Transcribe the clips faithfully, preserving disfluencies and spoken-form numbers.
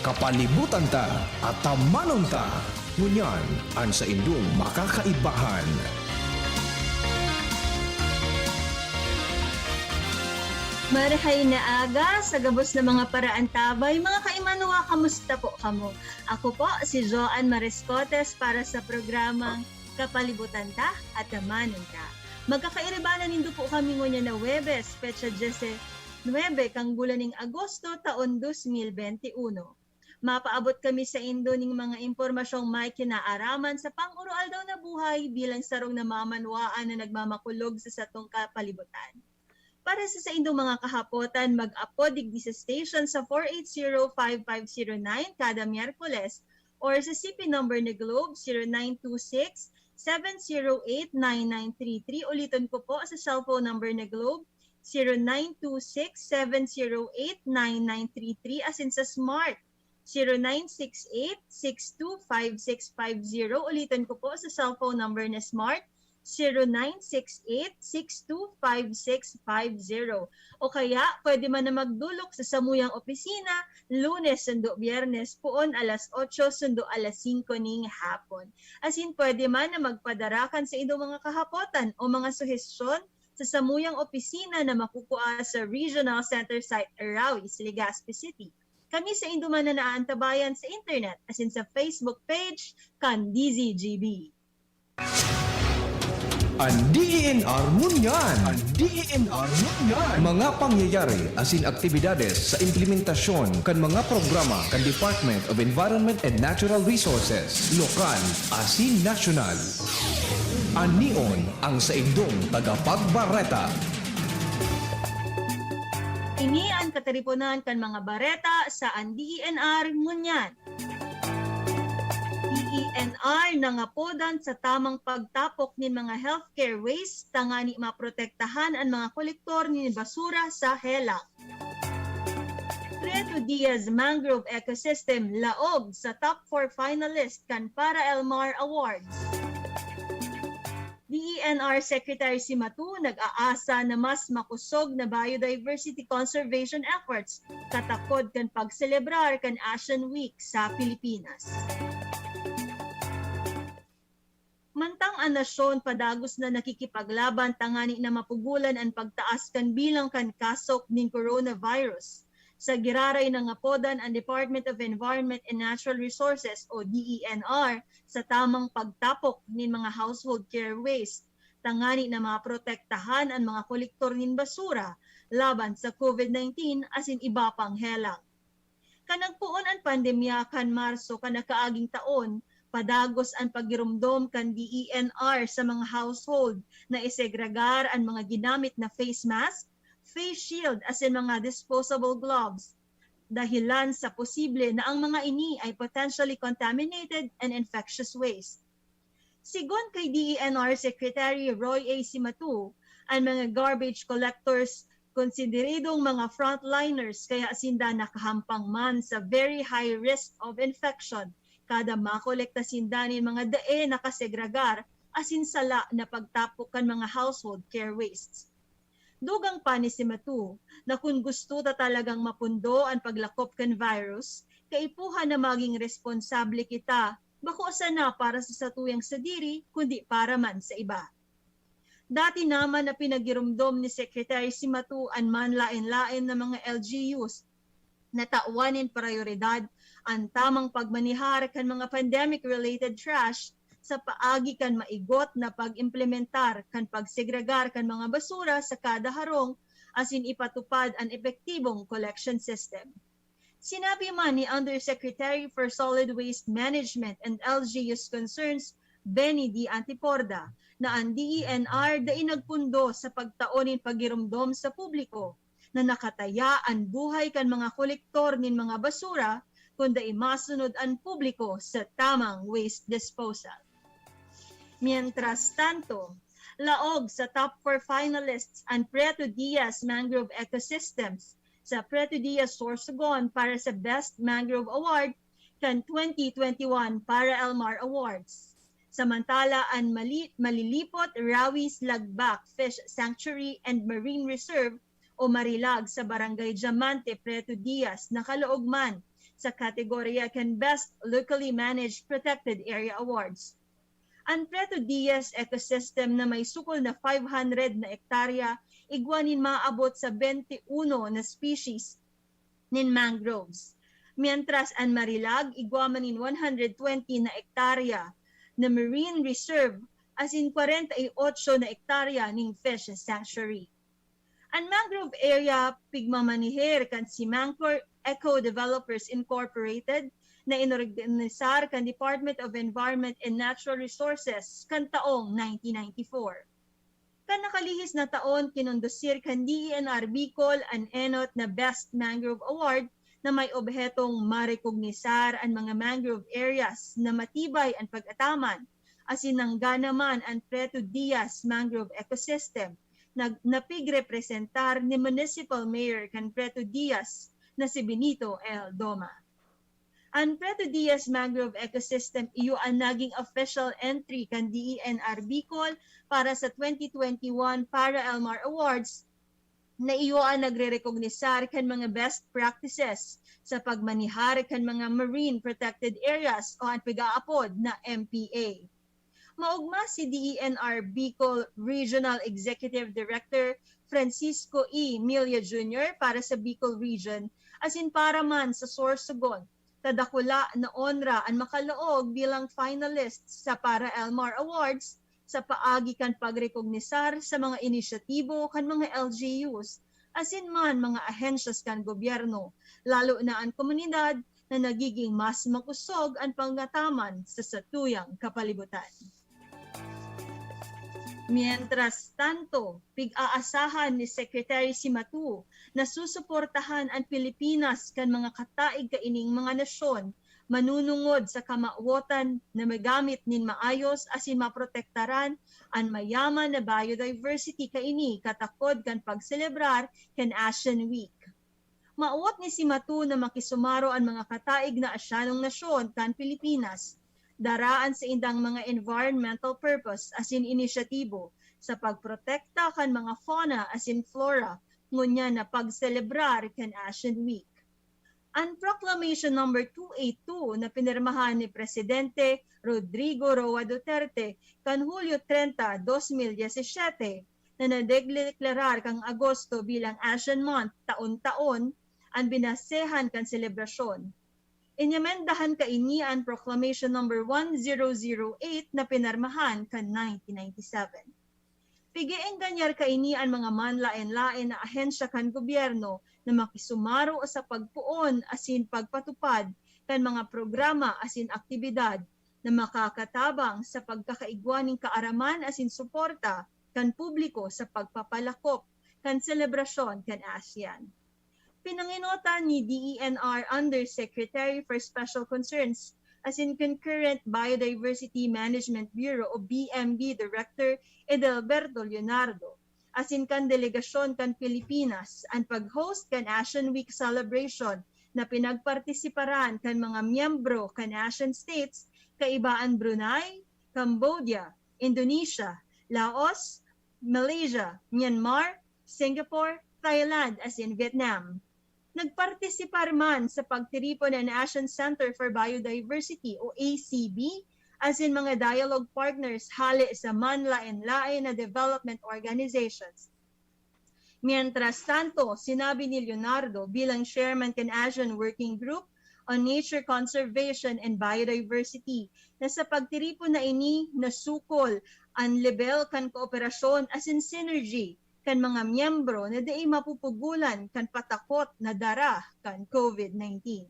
Kapalibutan ta, atamanon ta. Ngunyan, an saindong makakaibahan. Marahay na aga sa gabos na mga paraantabay, mga kaimanwa, kamusta po kamo? Ako po si Joanne Mariscotes para sa programang Kapalibutan Ta, Atamanon Ta. Magkakairibanan nindo po kami ngunyan na Huwebes, petsa diyes nuebe kan bulan ning Agosto, taon dos mil bente uno. Mapaabot kami saindo ning mga impormasyong may kinaaraman sa pang-uroaldaw na buhay bilang sarong namamanwaan na nagmamakulog sa satong kapalibutan. Para sa saindong mga kahapotan, mag-apod digdi sa station sa four eight zero five five zero nine kada Miyerkules or sa C P number ni Globe, zero nine two six, seven zero eight, nine nine three three. Uliton ko po sa cellphone number ni Globe, zero nine two six, seven zero eight, nine nine three three, asin sa Smart, zero nine six eight, six two five six five zero. Uliton ko po sa cellphone number ni Smart, zero nine six eight, six two five six five zero. O kaya, pwede man na magdulok sa samuyang opisina, Lunes sundo Biyernes, poon alas otso sundo alas singko ning hapon. Asin pwede man na magpadara kan saindong mga kahapotan o mga suhestyon sa samuyang opisina na makukua sa Regional Center Site, Rawi sa Legazpi City. Kami saindo man na naantabayan sa internet, asin sa Facebook page kan D Z G B. An D E N R ngunyan. An D E N R ngunyan. Mga pangyayari asin aktibidades sa implementasyon kan mga programa kan Department of Environment and Natural Resources, lokal asin nasyonal. An Nion, ang saindong tagapagbareta. Ini an katiriponan kan mga bareta sa an D E N R ngunyan. D E N R nangapodan sa tamang pagtapok nin mga healthcare waste tangani maprotektahan an mga kolektor nin basura sa helang. Preto Diaz Mangrove Ecosystem laog sa top four finalist kan Para El Mar Awards. D E N R Secretary Cimatu nag-aasa na mas makosog na biodiversity conservation efforts katakod kan pagselebrar kan Asian Week sa Pilipinas. Mantang an nasyon padagos na nakikipaglaban tangani na mapugolan an pagtaas kan bilang kan kaso nin coronavirus, sa giraray nangapodan an Department of Environment and Natural Resources o D E N R sa tamang pagtapok nin mga household care waste, tangani na maprotektahan an mga kolektor nin basura laban sa COVID nineteen asin iba pang helang. Kan nagpoon an pandemya kan Marso kan nakaaging taon, padagos an paggiromdom kan D E N R sa mga household na isegregar an mga ginamit na face mask, face shield asin mga disposable gloves, dahilan sa posible na ang mga ini ay potentially contaminated and infectious waste. Sigon kay D E N R Secretary Roy A. Simatu, an mga garbage collectors konsideridong mga frontliners kaya sinda nakahampang man sa very high risk of infection kada makolekta sinda nin mga dai nakasegregar asin sala na pagtapok kan mga household care wastes. Dugang pa ni Simatu na kun gusto ta talagang mapundo an paglakop kan virus, kaipuhan na magin responsable kita, bako sana para sa satuyang sadiri, kundi para man sa iba. Dati naman na pinagiromdom ni Secretary Simatu an manlaen-laen na mga L G Us na tawan nin prayoridad an tamang pagmanehar kan mga pandemic-related trash sa paagi kan maigot na pag-implementar kan pagsegregar kan mga basura sa kada harong asin ipatupad an epektibong collection system. Sinabi man ni Undersecretary for Solid Waste Management and L G U's Concerns, Benny D. Antiporda, na ang D E N R dai nagpundo sa pagtao nin pagiromdom sa publiko na nakataya an buhay kan mga kolektor nin mga basura kun dai masunod an publiko sa tamang waste disposal. Mientras tanto, laog sa top four finalists an Preto Diaz Mangrove Ecosystems sa Preto Diaz Sorsogon para sa Best Mangrove Award kan twenty twenty-one Para El Mar Awards. Samantala, an Mali-, Malilipot Rawis Lagbak Fish Sanctuary and Marine Reserve o Marilag sa Barangay Diamante, Preto Diaz, nakalaog man sa kategorya kan Best Locally Managed Protected Area Awards. An Preto Diaz ecosystem na may sukol na five hundred na ektarya, igwa nin maabot sa twenty-uno na species nin mangroves. Mientras an Marilag, igwa man nin one hundred twenty na ektarya na marine reserve, asin kwarenta y otso na ektarya nin fish sanctuary. An mangrove area pigmamaneher kan Simancor Eco Developers Incorporated na inorganisar kan Department of Environment and Natural Resources kan taong nineteen ninety-four. Kan nakalihis na taon, kinondusir kan D E N R Bicol an enot na Best Mangrove Award na may obhetong marekognisar an mga mangrove areas na matibay an pag-ataman asin nanggana man an Preto Diaz Mangrove Ecosystem na napigrepresentar ni Municipal Mayor kan Preto Diaz na si Benito L. Doma. An Preto Diaz Mangrove Ecosystem iyo an naging official entry kan D E N R Bicol para sa twenty twenty-one Para Elmar Awards na iyo an nagrerekognisar kan mga best practices sa pagmanihar kan mga marine protected areas o an pig-aapod na M P A. Maogma si D E N R Bicol Regional Executive Director Francisco E. Milla Junior para sa Bicol Region asin para man sa Sorsogon, kadakula na onra an makalaog bilang finalist sa Para Elmar Awards sa paagi kan pagrekognisar sa mga inisyatibo kan mga L G Us asin man mga ahensyas kan gobyerno, lalo na an komunidad na nagiging mas makusog an pangataman sa satuyang kapalibutan. Mientras tanto, pig-aasahan ni Secretary Cimatu na susuportahan an Pilipinas kan mga kataig kaining mga nasyon manunungod sa kamawotan na magamit nin maayos asin maprotektaran an mayaman na biodiversity kaini katakod kan pagselebrar kan Asian Week. Mawot ni Cimatu na makisumaro an mga kataig na Asyanong nasyon kan Pilipinas, dara an saindang mga environmental purpose asin inisyatibo sa pagprotekta kan mga fauna asin flora ngunyan na pagselebrar kan Asian Week. An Proclamation Number two eight two na pinirmahan ni Presidente Rodrigo Roa Duterte kan Hulyo treinta, dos mil diecisiete, na nadeklarar kan Agosto bilang Asian Month taon-taon an binasehan kan selebrasyon. Inamendahan kaini an Proclamation Number one zero zero eight na pinirmahan kan nineteen ninety-seven. Pig-eenganyar kaini an mga manlaen-laen na ahensya kan gobyerno na makisumaro sa pagpoon asin pagpatupad kan mga programa asin aktibidad na makakatabang sa pagkakaigwa nin kaaraman asin suporta kan publiko sa pagpapalakop kan selebrasyon kan ASEAN. Pinangenotan ni D E N R Undersecretary for Special Concerns asin Concurrent Biodiversity Management Bureau o B M B Director Edelberto Leonardo asin kan delegasyon kan Pilipinas an pag-host kan Asian Week celebration na pinagpartisiparan kan mga miyembro kan ASEAN states kaiba an Brunei, Cambodia, Indonesia, Laos, Malaysia, Myanmar, Singapore, Thailand, asin Vietnam. Nagpartisipar man sa pagtiripon an Asian Center for Biodiversity o A C B asin mga dialogue partners hale sa manlaen-laen na development organizations. Mientras tanto, sinabi ni Leonardo bilang chairman kan Asian Working Group on Nature Conservation and Biodiversity na sa pagtiripon na ini nasukol an lebel kan kooperasyon asin synergy kan mga miyembro na dai mapupugolan kan patakot na dara kan COVID nineteen.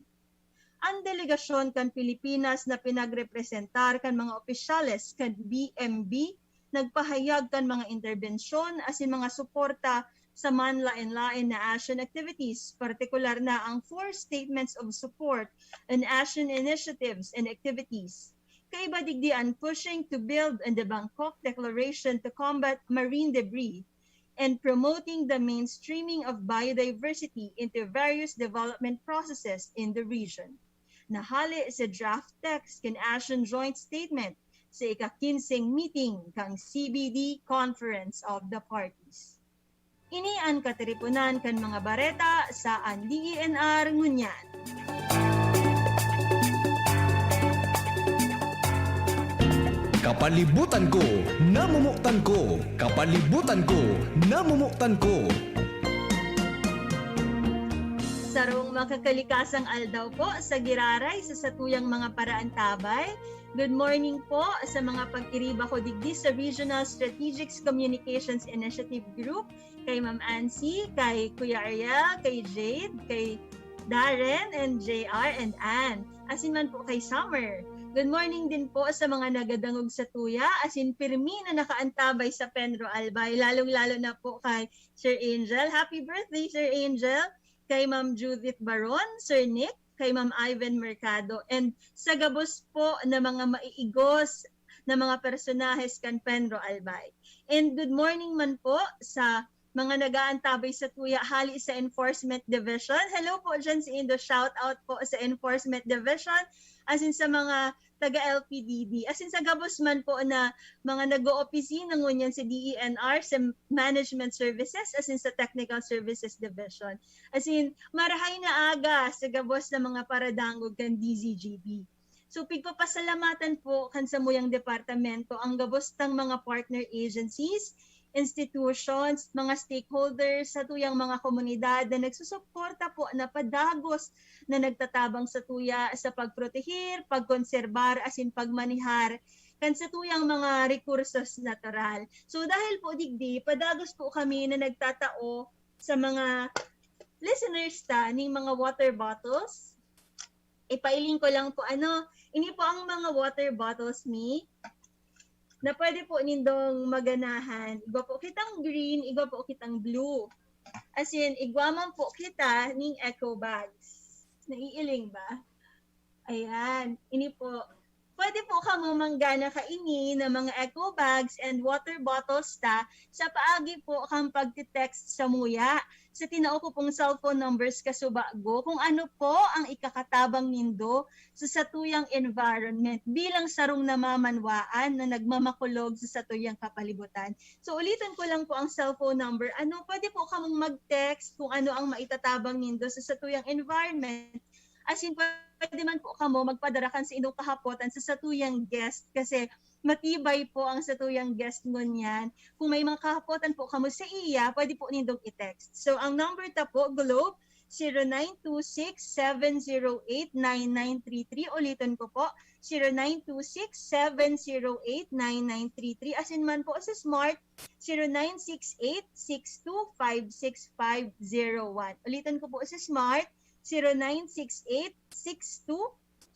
An delegasyon kan Pilipinas na pinagrepresentar kan mga opisyales kan B M B nagpahayag kan mga interbensyon asin mga suporta sa manlaen-laen na ASEAN activities, partikular na ang four statements of support and ASEAN initiatives and activities. Kaiba digdi an pushing to build on the Bangkok Declaration to combat marine debris and promoting the mainstreaming of biodiversity into various development processes in the region. Nahale sa draft text kan ASEAN Joint Statement sa ika-kinseng meeting kan C B D Conference of the Parties. Ini an katiriponan kan mga bareta sa an D E N R ngunyan. Kapalibutan ko, namumutan ko. Kapalibutan ko, namumutan ko. Sarong makakalikasang aldaw po sa giraray sa satuyang mga paraantabay. Good morning po sa mga pag-iriba ko digdi sa Regional Strategic Communications Initiative Group, kay Ma'am Ansi, kay Kuya Ariel, kay Jade, kay Darren, and J R, and Ann. Asin man po kay Summer. Good morning din po sa mga nagadangog sa tuya, asin pirmi na nakaantabay sa Penro Albay, lalong-lalo na po kay Sir Angel. Happy birthday, Sir Angel! Kay Ma'am Judith Baron, Sir Nick, kay Ma'am Ivan Mercado, and sa gabos po na mga maiigos na mga personahes kan Penro Albay. And good morning man po sa mga nagaantabay sa tuya hali sa Enforcement Division. Hello po dyan sa Indo. Shout out po sa Enforcement Division. Asin sa mga taga L P D D. Asin sa gabos man po na mga nag-oopisina ngunyan sa D E N R, sa Management Services, asin sa Technical Services Division. Asin, marahay na aga sa gabos na mga paradangog kan D Z G B. So, pigpapasalamatan po kan samuyang departamento ang gabos tang mga partner agencies, institutions, mga stakeholders, sa tuyang mga komunidad na nagsusuporta po na padagos na nagtatabang sa tuya sa pagproteher, pagkonserbar, asin pagmanihar kan sa tuyang mga rekursos natural. So, dahil po digdi, padagos po kami na nagtatao sa mga listeners ta ning mga water bottles. Ipailing ko lang po, ano, ini po ang mga water bottles mi na pwede po nindong maganahan. Igwa po kitang green, igwa po kitang blue. As in, igwa man po kita ning eco bags. Naiiling ba? Ayan. Ini po. Pwede po kamo manggana kaini na mga eco bags and water bottles ta sa paagi po kan pagte-text samuya. Sa tinao ko pong cellphone numbers kasubago, kung ano po ang ikakatabang nindo sa satuyang environment bilang sarong namamanwaan na nagmamakulog sa satuyang kapalibutan. So, ulitin ko lang po ang cellphone number. Ano, pwede po kamong mag-text kung ano ang maitatabang nindo sa satuyang environment. As in, pwede man po kamo magpadara kan sa indong kahapotan sa satuyang guest kasi matibay po ang satuyang guest ngunyan. Kung may mga kahapotan po kamo sa iya, pwede po nindong i-text. So, ang number ta po, Globe, zero nine two six, seven zero eight, nine nine three three. Ulitin ko po, zero nine two six, seven zero eight, nine nine three three. As in man po sa Smart, zero nine six eight, six two five six five zero one. Ulitin ko po sa Smart, zero nine six eight, six two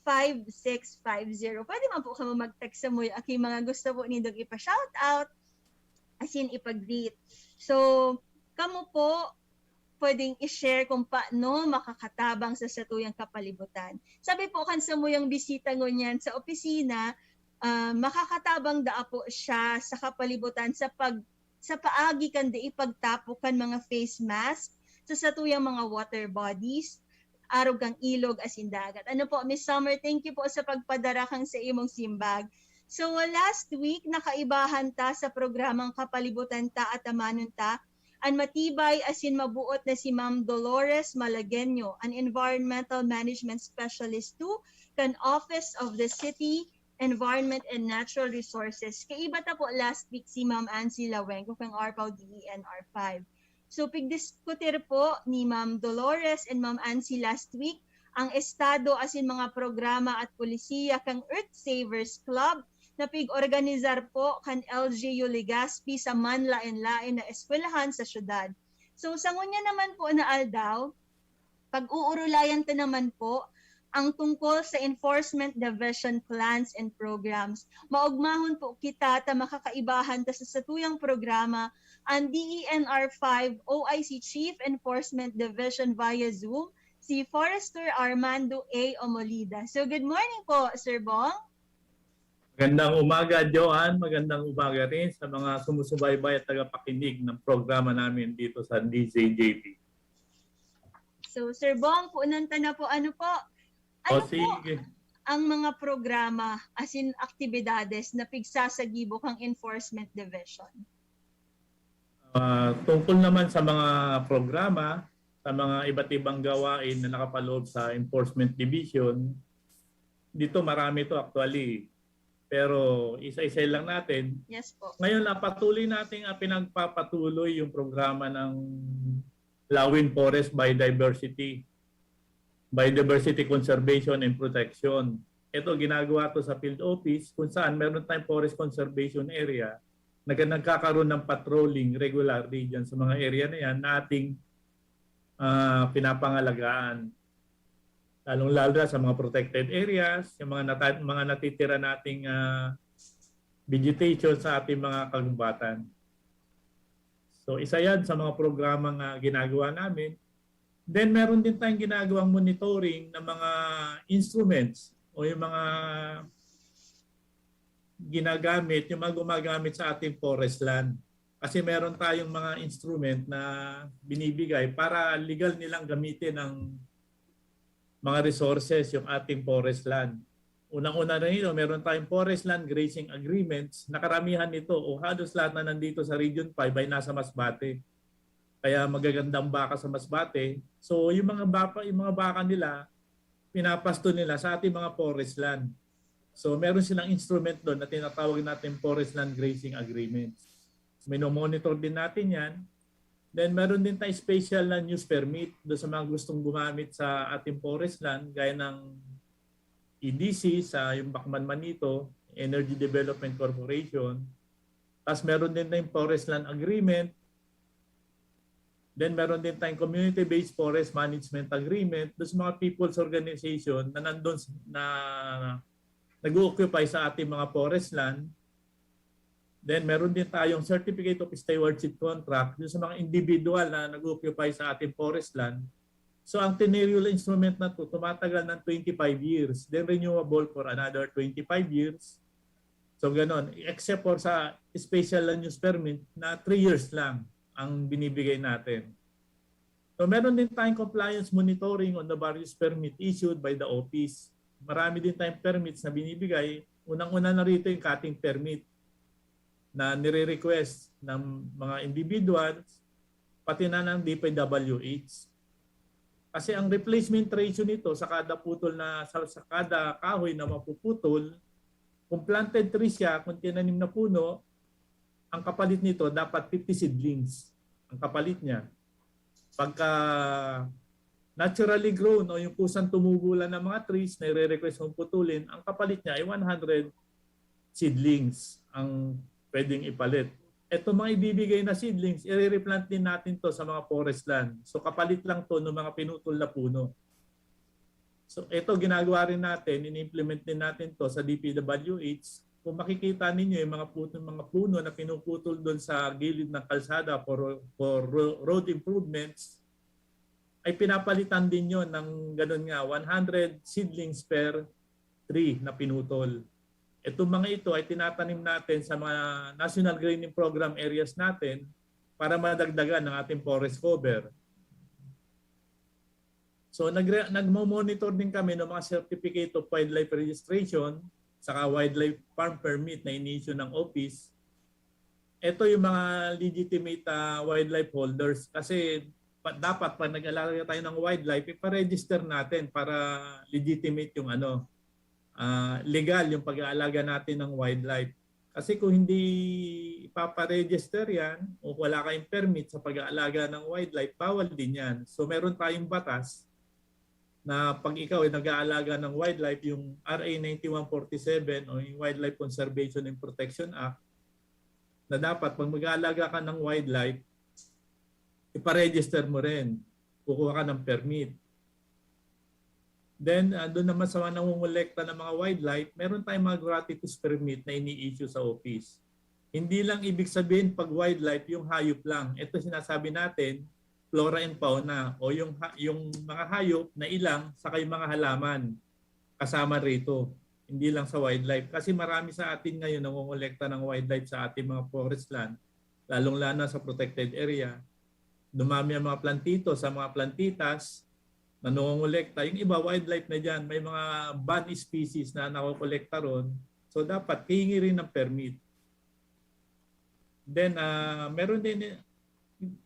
five six five zero. Pwede man po kamo mag-text samuya aki mga gusto po nindong ipa-shoutout, as in ipa-greet. So, kamo po, pwedeng i-share kung paano makakatabang sa satuyang kapalibutan. Sabi po kan samuyang bisita ngunyan sa opisina, ah, makakatabang daa po siya sa kapalibutan sa pag-, sa paagi kan dai pagtapok kan mga face mask sa satuyang mga water bodies, arog kan ilog asin dagat. Ano po, Miss Summer, thank you po sa pagpadara kan sa imong simbag. So, last week, nakaibahan ta sa programang Kapalibutan Ta at Amanon Ta, an matibay asin mabuot na si Ma'am Dolores Malagueño, an Environmental Management Specialist two kan Office of the City, Environment and Natural Resources. Kaiba ta po last week si Ma'am Ansi Lawengo kan ARPAO D E N R five. So, pigdiskutir po ni Ma'am Dolores and Ma'am Ansi last week ang estado asin mga programa at polisiya kan Earth Savers Club na pig-organizar po kan L G U Legazpi sa manlaen-laen na eskwelahan sa syudad. So, sa ngunyan naman po na aldaw, pag-uurulayan ta naman po ang tungkol sa Enforcement Division plans and programs. Maogmahon po kita ta makakaibahan ta sa satuyang programa, an D E N R five O I C Chief Enforcement Division via Zoom, si Forester Armando A. Omolida. So, good morning po, Sir Bong. Magandang umaga, Joanne. Magandang umaga rin sa mga sumusubaybay at tagapakinig ng programa namin dito sa D Z J P. So, Sir Bong, punan ta na po, ano po? Ano O, sige. po ang mga programa, as in aktibidades na pigsasagibo kang Enforcement Division? Ah, tungkol naman sa mga programa, sa mga iba't ibang gawain na nakapaloob sa Enforcement Division, dito marami to actually. Pero isa-isa lang natin. Yes po. Ngayon, napatuloy natin ang pinagpapatuloy yung programa ng Lawin Forest Biodiversity, Biodiversity Conservation and Protection. Ito, ginagawa to sa field office kung saan meron tayong forest conservation area na nagkakaroon ng patrolling regularly dyan sa mga area na yan na ating uh, pinapangalagaan. Lalong-lalo na sa mga protected areas, yung mga, nata- mga natitira nating uh, vegetation sa ating mga kagubatan. So, isa yan sa mga programang uh, ginagawa namin. Then, meron din tayong ginagawang monitoring ng mga instruments o yung mga ginagamit, yung mga gumagamit sa ating forest land. Kasi meron tayong mga instrument na binibigay para legal nilang gamitin ang mga resources, yung ating forest land. Unang-una na nito, meron tayong forest land grazing agreements. Nakaramihan nito o halos lahat na nandito sa Region five ay nasa Masbate. Kaya magagandang baka sa Masbate. So, yung mga baka, yung mga baka nila, pinapasto nila sa ating mga forest land. So, meron silang instrument doon na tinatawag natin forest land grazing agreements. Minomonitor din natin yan. Then, meron din tayong special na use permit doon sa mga gustong gumamit sa ating forest land, gaya ng E D C sa yung Bacman Manito, Energy Development Corporation. Tapos meron din tayong forest land agreement. Then meron din tayong community-based forest management agreement doon sa mga people's organization na nandun na nag-occupy sa ating mga forest land. Then meron din tayong certificate of stewardship contract doon sa mga individual na nag-occupy sa ating forest land. So ang tenurial instrument na to tumatagal ng twenty-five years, then renewable for another twenty-five years. So ganon, except for sa special land use permit na three years lang ang binibigay natin. So meron din tayong compliance monitoring on the various permit issued by the office. Marami din tayong permits na binibigay. Unang-una na rito yung cutting permit na nire-request ng mga individuals, pati na ng D P W H. Kasi ang replacement ratio nito sa kada putol na sa, sa kada kahoy na mapuputol, kung planted tree siya, kung tinanim na puno, ang kapalit nito dapat fifty seedlings ang kapalit niya. Pagka naturally grown o yung kusang tumubo lang ng mga trees na ire-request mong putulin, ang kapalit niya ay one hundred seedlings ang pwedeng ipalit. Ito mga ibibigay na seedlings, i-replant din natin to sa mga forest land. So kapalit lang to ng mga pinutol na puno. So ito ginagawa rin natin, ini-implement din natin to sa D P W H. Kung makikita ninyo yung mga puno, mga puno na pinuputol doon sa gilid ng kalsada for, for road improvements, ay pinapalitan din yon ng ganun nga, one hundred seedlings per tree na pinutol. Itong mga ito ay tinatanim natin sa mga National Greening Program areas natin para madagdagan ng ating forest cover. So nagre- nagmo-monitor din kami ng mga certificate of wildlife registration saka wildlife farm permit na ini-issue ng office. Ito yung mga legitimate uh, wildlife holders kasi pa, dapat pag nag-alaga tayo ng wildlife, ipa-register natin para legitimate yung ano, uh, legal yung pag-aalaga natin ng wildlife. Kasi kung hindi ipaparegister yan o wala kayong permit sa pag-aalaga ng wildlife, bawal din yan. So meron tayong batas na pag ikaw ay nag-aalaga ng wildlife, yung R A ninety-one forty-seven o yung Wildlife Conservation and Protection Act, na dapat pag mag-aalaga ka ng wildlife, iparegister mo rin. Kukuha ka ng permit. Then, uh, doon naman sa mga nangungulekta ng mga wildlife, meron tayong mga gratuitous permit na ini-issue sa office. Hindi lang ibig sabihin pag wildlife yung hayop lang. Ito sinasabi natin, flora and fauna o yung yung mga hayop na ilang saka yung mga halaman kasama rito. Hindi lang sa wildlife kasi marami sa atin ngayon nangongolekta ng wildlife sa ating mga forest land, lalong-lalo sa protected area. Dumami ang mga plantito sa mga plantitas na nangongolekta. Yung iba wildlife na diyan, may mga ban species na nakokolekta ron. So dapat hihingi rin ng permit. Then uh, meron din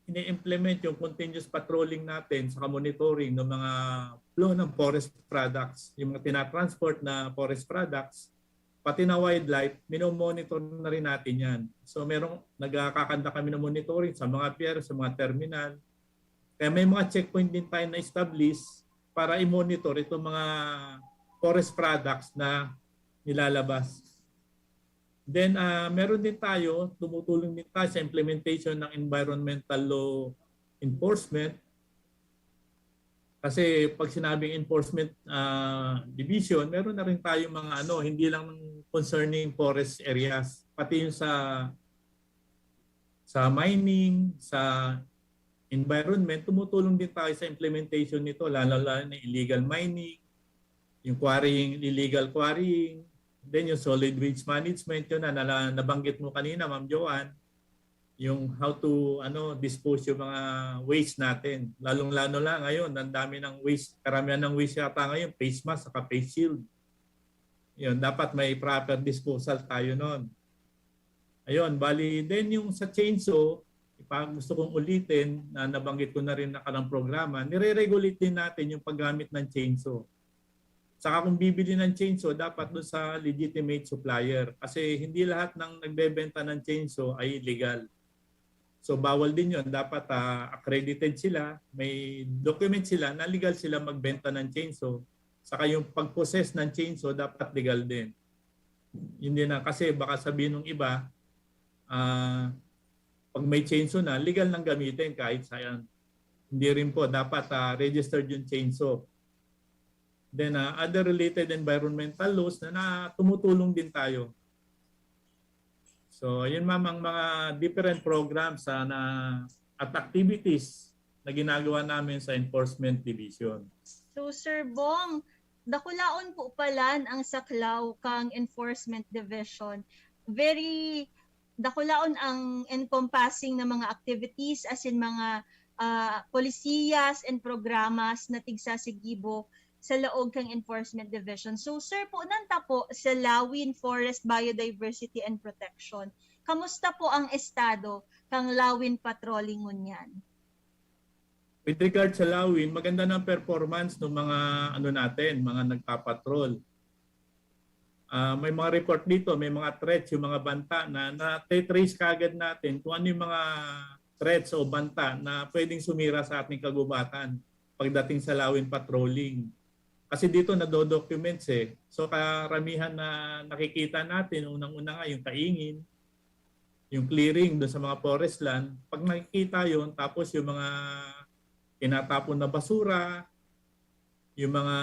ini-implement yung continuous patrolling natin sa monitoring ng mga flow ng forest products, yung mga tinatransport na forest products. pati na wildlife, minomonitor na rin natin yan. So merong nagkakanda kami ng monitoring sa mga pier, sa mga terminal. Kaya may mga checkpoint din tayo na-establish para i-monitor itong mga forest products na nilalabas. Then uh, meron din tayo, tumutulong din tayo sa implementation ng environmental law enforcement. Kasi pag sinabing enforcement uh, division, meron na rin tayo mga ano, hindi lang concerning forest areas, pati yung sa sa mining, sa environment, tumutulong din tayo sa implementation nito, lalo-lalo na illegal mining, yung quarrying, illegal quarrying, then yung solid waste management, yun na, na nabanggit mo kanina, Ma'am Joanne, yung how to ano dispose yung mga waste natin. Lalong-lalo lang ngayon, ang dami ng waste, karamihan ng waste yata ngayon, face mask saka face shield. Yun, dapat may proper disposal tayo noon. Ayun, bali din yung sa chainsaw, ipa gusto kong ulitin na nabanggit ko na rin nakalang programa, nire-regulate din natin yung paggamit ng chainsaw. Saka kung bibili ng chainsaw, dapat doon sa legitimate supplier. Kasi hindi lahat ng nagbebenta ng chainsaw ay legal. So bawal din yon. Dapat uh, accredited sila, may document sila na legal sila magbenta ng chainsaw. Saka yung pag-possess ng chainsaw, dapat legal din. Hindi na kasi baka sabihin ng iba, uh, pag may chainsaw na, legal nang gamitin kahit saan. Hindi rin po, dapat uh, registered yung chainsaw. Then uh, other related environmental laws na, na tumutulong din tayo. So, yun ma'am ang mga different programs uh, na, at activities na ginagawa namin sa Enforcement Division. So, Sir Bong, dakulaon po palan ang saklaw kang Enforcement Division. Very dakulaon ang encompassing na mga activities as in mga uh, polisiyas and programas na tigsasigibo sa laog kang Enforcement Division. So, sir, po nanta po sa Lawin Forest Biodiversity and Protection. Kamusta po ang estado kang Lawin Patrolling ngunyan? With regard sa Lawin, maganda ng performance ng mga ano natin, mga nagpapatrol. Uh, may mga report dito, may mga threats, yung mga banta na na-trace kagad natin kung ano yung mga threats o banta na pwedeng sumira sa ating kagubatan pagdating sa Lawin Patrolling. Kasi dito nado-documents eh. So karamihan na nakikita natin, unang-una nga yung kaingin, yung clearing doon sa mga forest land. Pag nakikita yon, tapos yung mga tinatapon na basura, yung mga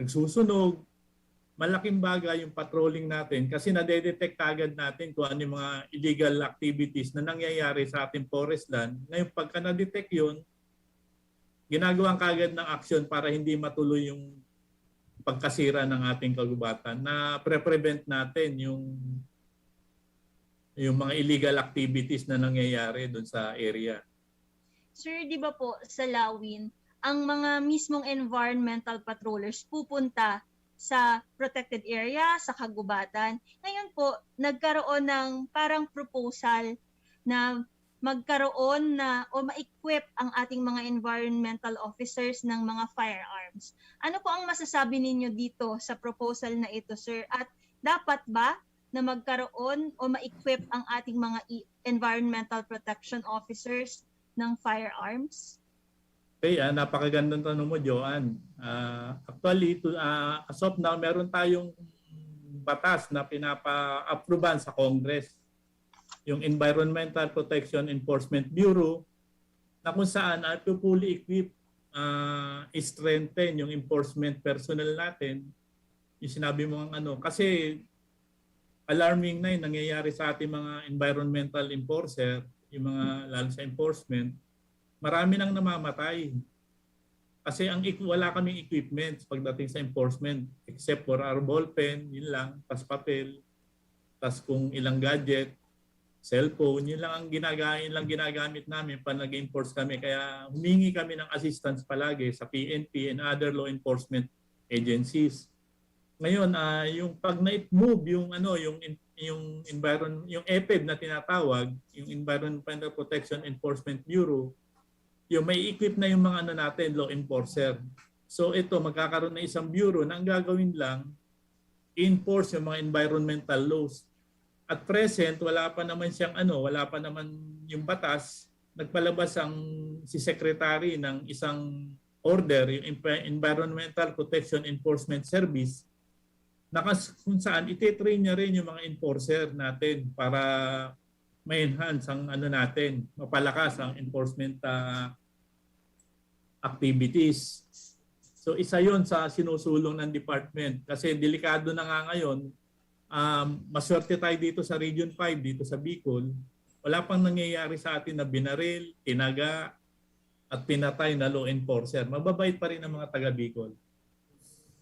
nagsusunog, malaking bagay yung patrolling natin kasi nadedetect agad natin kung ano yung mga illegal activities na nangyayari sa ating forest land. Ngayon, pagka na-detect yun, ginagawa kagad ng action para hindi matuloy yung pagkasira ng ating kagubatan na pre-prevent natin yung yung mga illegal activities na nangyayari doon sa area. Sir, di ba po sa Lawin, ang mga mismong environmental patrollers pupunta sa protected area, sa kagubatan. Ngayon po, nagkaroon ng parang proposal na magkaroon na o ma-equip ang ating mga environmental officers ng mga firearms. Ano po ang masasabi ninyo dito sa proposal na ito, sir? At dapat ba na magkaroon o ma-equip ang ating mga environmental protection officers ng firearms? Okay, ah, napakagandang tanong mo, Joanne. Uh, actually, to, uh, as of now, meron tayong batas na pinapa-approvean sa Congress, yung Environmental Protection Enforcement Bureau, na kung saan ay fully equipped, uh, strengthen yung enforcement personnel natin. Yung sinabi mo ang ano, kasi alarming na yung nangyayari sa ating mga environmental enforcer, yung mga lalo sa enforcement, marami nang namamatay. Kasi ang wala kaming equipment pagdating sa enforcement, except for our ballpen, yun lang, tas papel, tas kung ilang gadget, cellphone, yun lang ang ginagamit, lang ginagamit namin pag nag-enforce kami. Kaya humingi kami ng assistance palagi sa P N P and other law enforcement agencies. Ngayon, uh, yung pag na-move yung ano, yung yung environ yung EPIB na tinatawag, yung Environmental Protection Enforcement Bureau, yung may equip na yung mga ano natin, law enforcer. So ito, magkakaroon na isang bureau na ang gagawin lang, i-enforce yung mga environmental laws. At present, wala pa naman siyang ano, wala pa naman yung batas. Nagpalabas ang si secretary ng isang order, yung Envi- Environmental Protection Enforcement Service, na kas- kung saan ititrain niya rin yung mga enforcer natin para ma-enhance ang ano natin, mapalakas ang enforcement ah, activities. So isa yon sa sinusulong ng department kasi delikado na nga ngayon. Um, maswerte tayo dito sa Region five, dito sa Bicol. Wala pang nangyayari sa atin na binaril, tinaga, at pinatay na law enforcer. Mababait pa rin ang mga taga Bicol.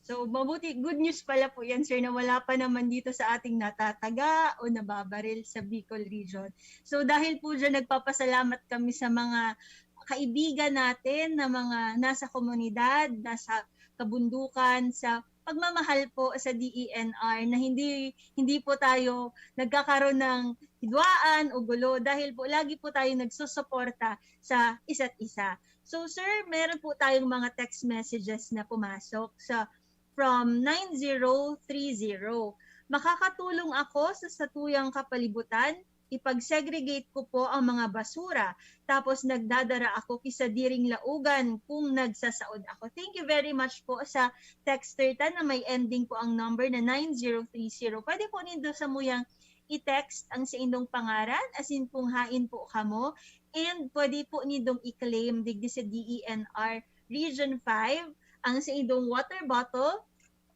So, mabuti, good news pala po yan, sir, na wala pa naman dito sa ating natataga o nababaril sa Bicol region. So, dahil po dyan, nagpapasalamat kami sa mga kaibigan natin na mga nasa komunidad, nasa kabundukan, sa pagmamahal po sa D E N R na hindi hindi po tayo nagkakaroon ng hidwaan o gulo dahil po lagi po tayo nagsusuporta sa isa't isa. So sir, meron po tayong mga text messages na pumasok sa from nine zero three zero. Makakatulong ako sa satuyang kapalibutan, ipag-segregate ko po ang mga basura, tapos nagdadara ako ki sadiring laugan kung nagsasaod ako. Thank you very much po sa texter ta na may ending po ang number na nine zero three zero. Pwede po nindo samuyang i-text ang saindong pangaran, asin kung hain po kamo, and pwede po nindong i-claim digdi sa D E N R Region five ang saindong water bottle.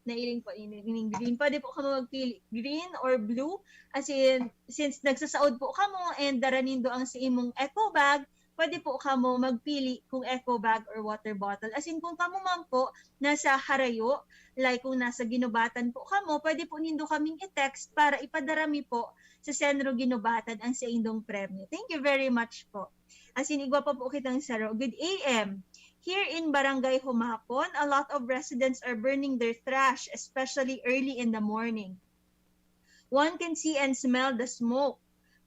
Nailing po, ining green. Pwede po kamo magpili, green or blue. As in, since nagsasaod po kamo and dara nindo ang sa imong eco bag, pwede po kamo magpili kung eco bag or water bottle. As in, kung kamo man po nasa harayo, like kung nasa ginubatan po kamo, pwede po nindo kaming i-text para ipadara mi po sa Senro Ginubatan ang saindong premyo. Thank you very much po. As in, igwa pa po kitang saro. Good A M. Here in Barangay Humapon, a lot of residents are burning their trash, especially early in the morning. One can see and smell the smoke.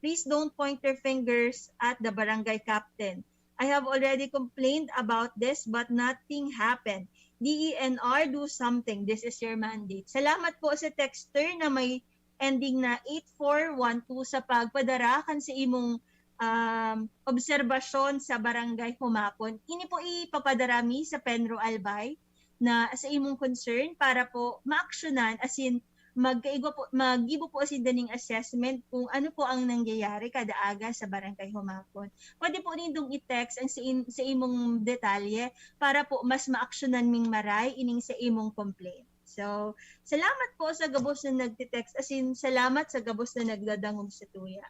Please don't point your fingers at the barangay captain. I have already complained about this but nothing happened. D E N R, do something. This is your mandate. Salamat po sa texter na may ending na eight four one two sa pagpadara kan sa imong um, obserbasyon sa Barangay Humapon. Ini po ipapadara mi sa Penro Albay na sa imong concern para po maaksyonan, as in, magkaigwa po, magibo po asin daning assessment kung ano po ang nangyayari kada aga sa Barangay Humapon. Pwede po nindong i-text ang sa, in, sa imong detalye para po mas maaksyonan ming maray ining sa imong complaint. So, salamat po sa gabos na nagte-text, as in, salamat sa gabos na nagdadangog sa tuya.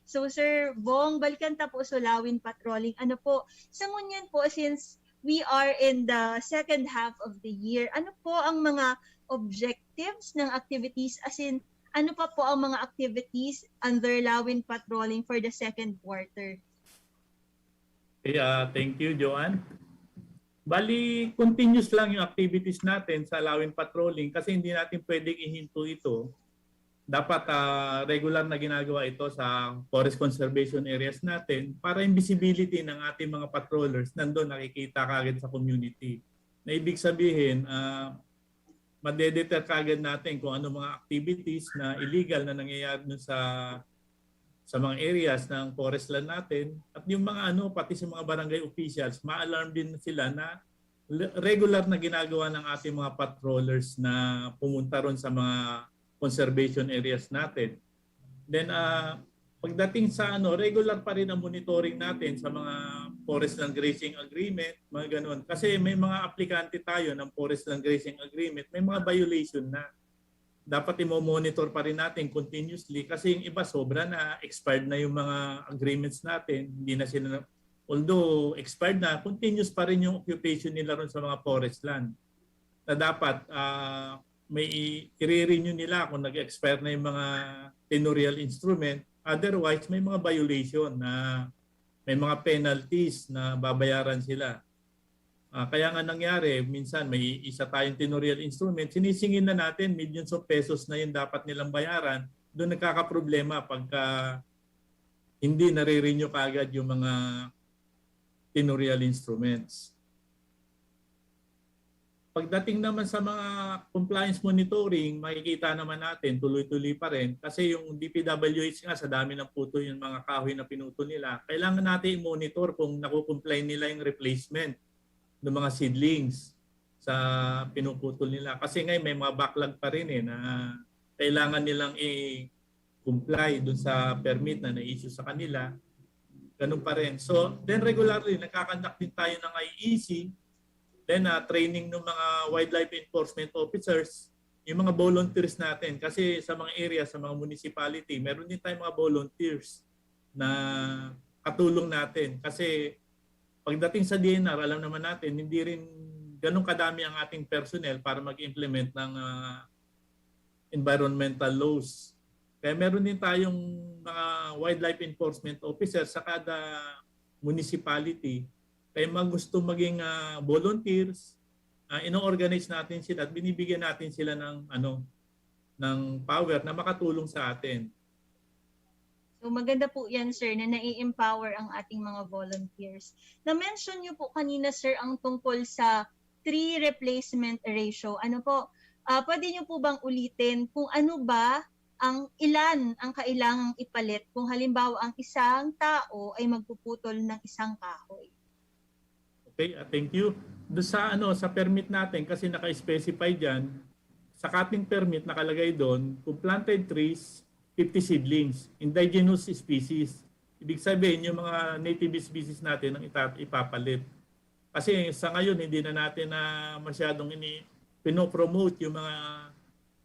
So, Sir Bong, balikan ta po sa Lawin Patrolling. Ano po, sa ngunyan po, since we are in the second half of the year, ano po ang mga objectives ng activities? As in, ano pa po ang mga activities under Lawin Patrolling for the second quarter? Yeah, thank you, Joanne. Bali, continuous lang yung activities natin sa Lawin Patrolling kasi hindi natin pwedeng ihinto ito. Dapat uh, regular na ginagawa ito sa forest conservation areas natin para yung visibility ng ating mga patrollers nandun nakikita kagad sa community. Na ibig sabihin, uh, madedeter kagad natin kung ano mga activities na illegal na nangyayari dun sa sa mga areas ng forest land natin at yung mga ano pati sa mga barangay officials, ma-alarm din sila na regular na ginagawa ng ating mga patrollers na pumunta ron sa mga conservation areas natin. Then uh, pagdating sa ano, regular pa rin ang monitoring natin sa mga forest land grazing agreement, mga ganun. Kasi may mga aplikante tayo ng forest land grazing agreement, may mga violation na. Dapat imo-monitor pa rin natin continuously kasi yung iba sobra na, expired na yung mga agreements natin, hindi na sila, although expired na, continuous pa rin yung occupation nila ron sa mga forest land. Na dapat uh, may i-renew nila kung nag-expire na yung mga tenurial instrument. Otherwise, may mga violation na may mga penalties na babayaran sila. Uh, kaya nga nangyari, minsan may isa tayong tenurial instrument, sinisingil na natin, millions of pesos na yung dapat nilang bayaran, doon nagkakaproblema pagka hindi nare-renew kaagad yung mga tenurial instruments. Pagdating naman sa mga compliance monitoring, makikita naman natin, tuloy-tuloy pa rin. Kasi yung D P W H nga, sa dami ng putol yung mga kahoy na pinutol nila, kailangan natin i-monitor kung naku-comply nila yung replacement ng mga seedlings sa pinuputol nila. Kasi ngayon, may mga backlog pa rin eh, na kailangan nilang i-comply dun sa permit na na-issue sa kanila. Ganun pa rin. So, then regularly, nagkakandak din tayo ng I E C, then uh, training ng mga wildlife enforcement officers, yung mga volunteers natin. Kasi sa mga area, sa mga municipality, meron din tayong mga volunteers na katulong natin. Kasi pagdating sa D N R, alam naman natin, hindi rin ganun kadami ang ating personnel para mag-implement ng uh, environmental laws. Kaya meron din tayong mga wildlife enforcement officer sa kada municipality. Kaya mga gusto maging uh, volunteers, uh, ino-organize natin sila at binibigyan natin sila ng ano ng power na makatulong sa atin. So maganda po yan, sir, na nai-empower ang ating mga volunteers. Na-mention niyo po kanina, sir, ang tungkol sa tree replacement ratio. Ano po, uh, pwede niyo po bang ulitin kung ano ba ang ilan ang kailangang ipalit kung halimbawa ang isang tao ay magpuputol ng isang kahoy? Okay, uh, thank you. Do sa ano sa permit natin kasi naka-specify diyan, sa cutting permit nakalagay doon, kung planted trees, fifty seedlings, indigenous species. Ibig sabihin, yung mga native species natin ang ita- ipapalit. Kasi sa ngayon, hindi na natin na masyadong ini pinopromote yung mga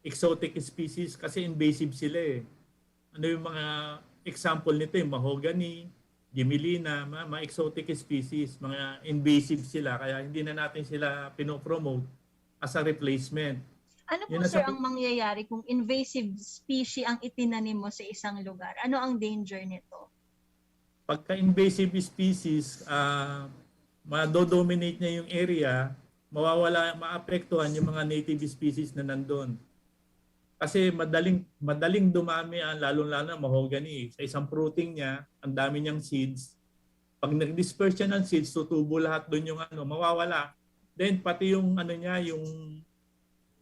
exotic species kasi invasive sila eh. Ano yung mga example nito? Yung mahogany, gmelina, mga, mga exotic species, mga invasive sila. Kaya hindi na natin sila pinopromote as a replacement. Ano po, sir, ang mangyayari kung invasive species ang itinanim mo sa isang lugar? Ano ang danger nito? Pagka invasive species, uh, madodominate niya yung area, mawawala, maapektuhan yung mga native species na nandun. Kasi madaling madaling dumami ang lalong-lalo na mahogany. Sa isang fruiting niya, ang dami niyang seeds. Pag nag-disperse siya ng seeds, tutubo lahat doon yung ano, mawawala. Then pati yung ano niya, yung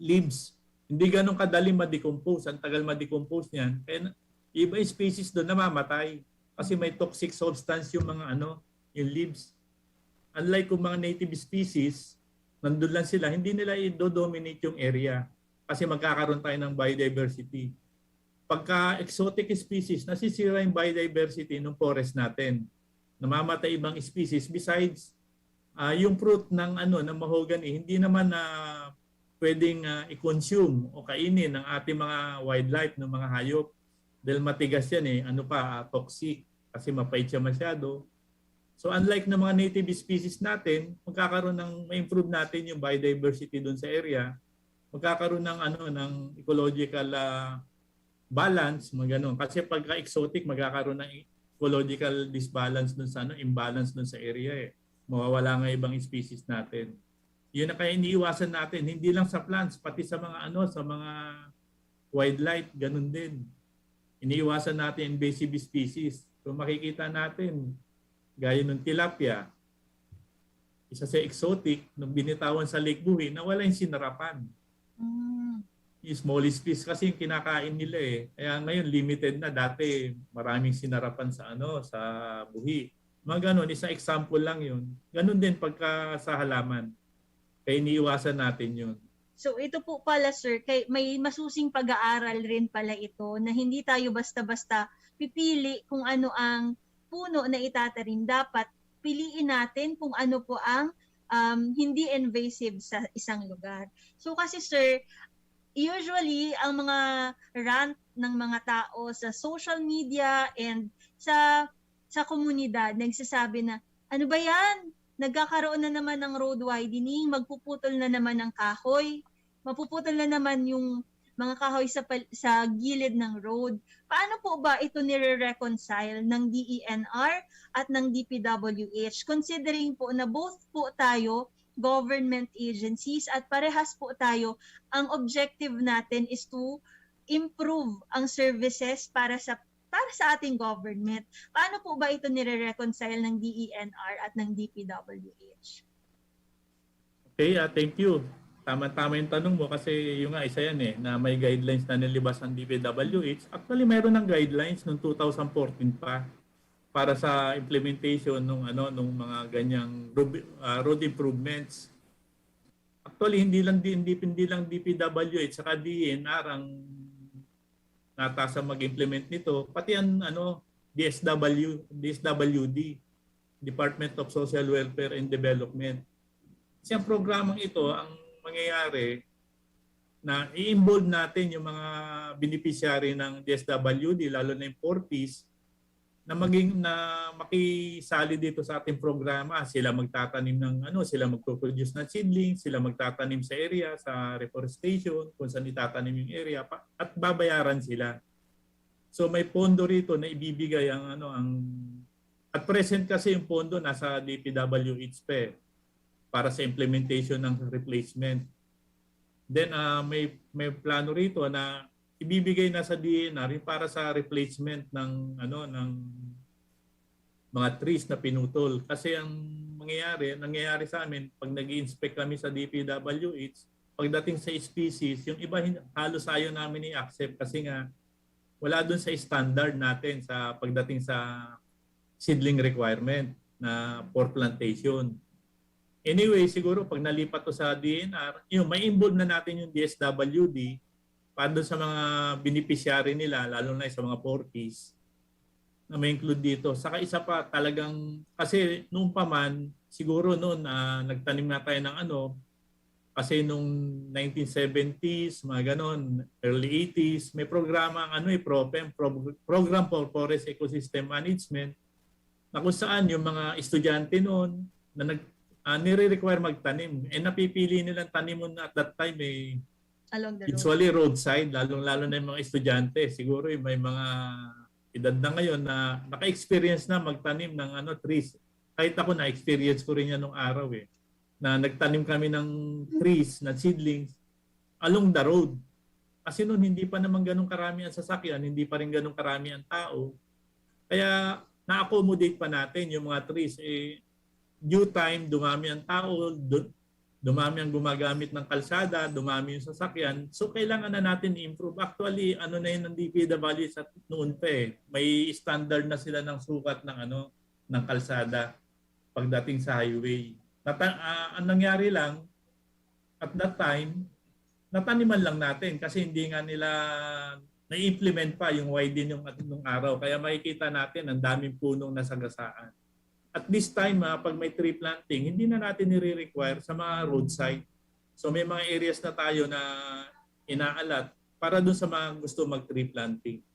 leaves, hindi ganun kadali ma-decompose. Ang tagal ma-decompose niyan. Kaya iba species doon namamatay kasi may toxic substance yung mga ano, yung leaves. Unlike kung mga native species, nandun lang sila, hindi nila i-dominate yung area kasi magkakaroon tayo ng biodiversity. Pagka exotic species, nasisira yung biodiversity ng forest natin. Namamatay ibang species besides uh, yung fruit ng ano ng mahogany hindi naman na uh, pwedeng uh, i-consume o kainin ng ating mga wildlife, ng mga hayop dahil matigas yan eh, ano pa, uh, toxic kasi mapait siya masyado. So unlike ng mga native species natin, magkakaroon ng ma-improve natin yung biodiversity doon sa area, magkakaroon ng ano ng ecological uh, balance, mga ganun. Kasi pagka exotic, magkakaroon ng ecological disbalance dun sa ano, imbalance dun sa area eh. Mawawala nga ibang species natin. Yun ang kaya iniiwasan natin, hindi lang sa plants, pati sa mga ano, sa mga wildlife, ganun din. Iniiwasan natin invasive species. Kung makikita natin, gaya ng tilapia, isa sa exotic, nung binitawan sa Lake Buhi, nawala yung sinarapan. Mm. Yung smallest fish kasi yung kinakain nila eh. Kaya ngayon limited na. Dati maraming sinarapan sa ano, sa Buhi. Mga ganun, isang example lang yun. Ganun din pagka sa halaman. Kaya iniiwasan natin yun. So ito po pala sir, kay may masusing pag-aaral rin pala ito na hindi tayo basta-basta pipili kung ano ang puno na itatanim. Dapat piliin natin kung ano po ang um, hindi invasive sa isang lugar. So kasi sir, usually ang mga rant ng mga tao sa social media and sa sa komunidad nagsasabi na ano ba yan? Nagkakaroon na naman ng road widening, magpuputol na naman ng kahoy, mapuputol na naman yung mga kahoy sa, sa gilid ng road. Paano po ba ito nire-reconcile ng D E N R at ng D P W H? Considering po na both po tayo government agencies at parehas po tayo, ang objective natin is to improve ang services para sa para sa ating government. Paano po ba ito nire-reconcile ng D E N R at ng D P W H? Okay, uh, thank you. Tama-tama yung tanong mo kasi yung nga isa yan eh, na may guidelines na nilabas ang D P W H. Actually, mayroon ng guidelines noong two thousand fourteen pa para sa implementation ng ano nung mga ganyang road, ah, road improvements. Actually, hindi lang di hindi, hindi lang D P W H saka D E N R ang natasan mag-implement nito, pati ang ano D S W, D S W D, Department of Social Welfare and Development. Kasi ang programang ito, ang mangyayari na i-involve natin yung mga beneficiary ng D S W D, lalo na yung four Ps, na maging na makisali dito sa ating programa. Sila magtatanim ng ano, sila magpo-produce ng seedlings, sila magtatanim sa area, sa reforestation, kung saan itatanim yung area pa, at babayaran sila. So may pondo rito na ibibigay ang ano ang at present kasi yung pondo nasa D P W H pa eh, para sa implementation ng replacement. Then ah, may may plano rito na ibibigay na sa D E N R yung para sa replacement ng ano ng mga trees na pinutol. Kasi ang mangyayari, nangyayari sa amin, pag nag inspect kami sa D P W H, pagdating sa species, yung iba hin- halos ayaw namin i-accept kasi nga wala doon sa standard natin sa pagdating sa seedling requirement na for plantation. Anyway, siguro pag nalipat to sa D N R, yun, may involve na natin yung D S W D para doon sa mga beneficiary nila, lalo na sa mga four Ps na may include dito. Saka isa pa, talagang, kasi noon pa man, siguro noon, ah, nagtanim na tayo ng ano, kasi nung nineteen seventies, mga ganon, early eighties, may programa ang ano eh, PROFEM, Pro- Program for Forest Ecosystem Management, na kung saan yung mga estudyante noon na nag, ah, nire-require magtanim, eh napipili nilang tanimon at that time eh, Along the road. usually roadside, lalong-lalo na yung mga estudyante. Siguro yung may mga edad na ngayon na naka-experience na magtanim ng ano trees. Kahit ako na-experience ko rin yan nung araw eh. Na nagtanim kami ng trees, na seedlings, along the road. Kasi noon hindi pa naman ganun karami ang sasakyan, hindi pa rin ganun karami ang tao. Kaya na-accommodate pa natin yung mga trees. Eh, due time, dumami ang tao, du- dumami ang gumagamit ng kalsada, dumami yung sasakyan. So, kailangan na natin i-improve. Actually, ano na yun ng D P W H sa noon pa eh. May standard na sila ng sukat ng ano ng kalsada pagdating sa highway. Nata- ah, ang nangyari lang, at that time, nataniman lang natin kasi hindi nga nila na-implement pa yung widen yung nung araw. Kaya makikita natin ang daming punong nasagasaan. At this time, ah, pag may tree planting, hindi na natin nire-require sa mga roadside. So may mga areas na tayo na inaalat para dun sa mga gusto mag-tree planting.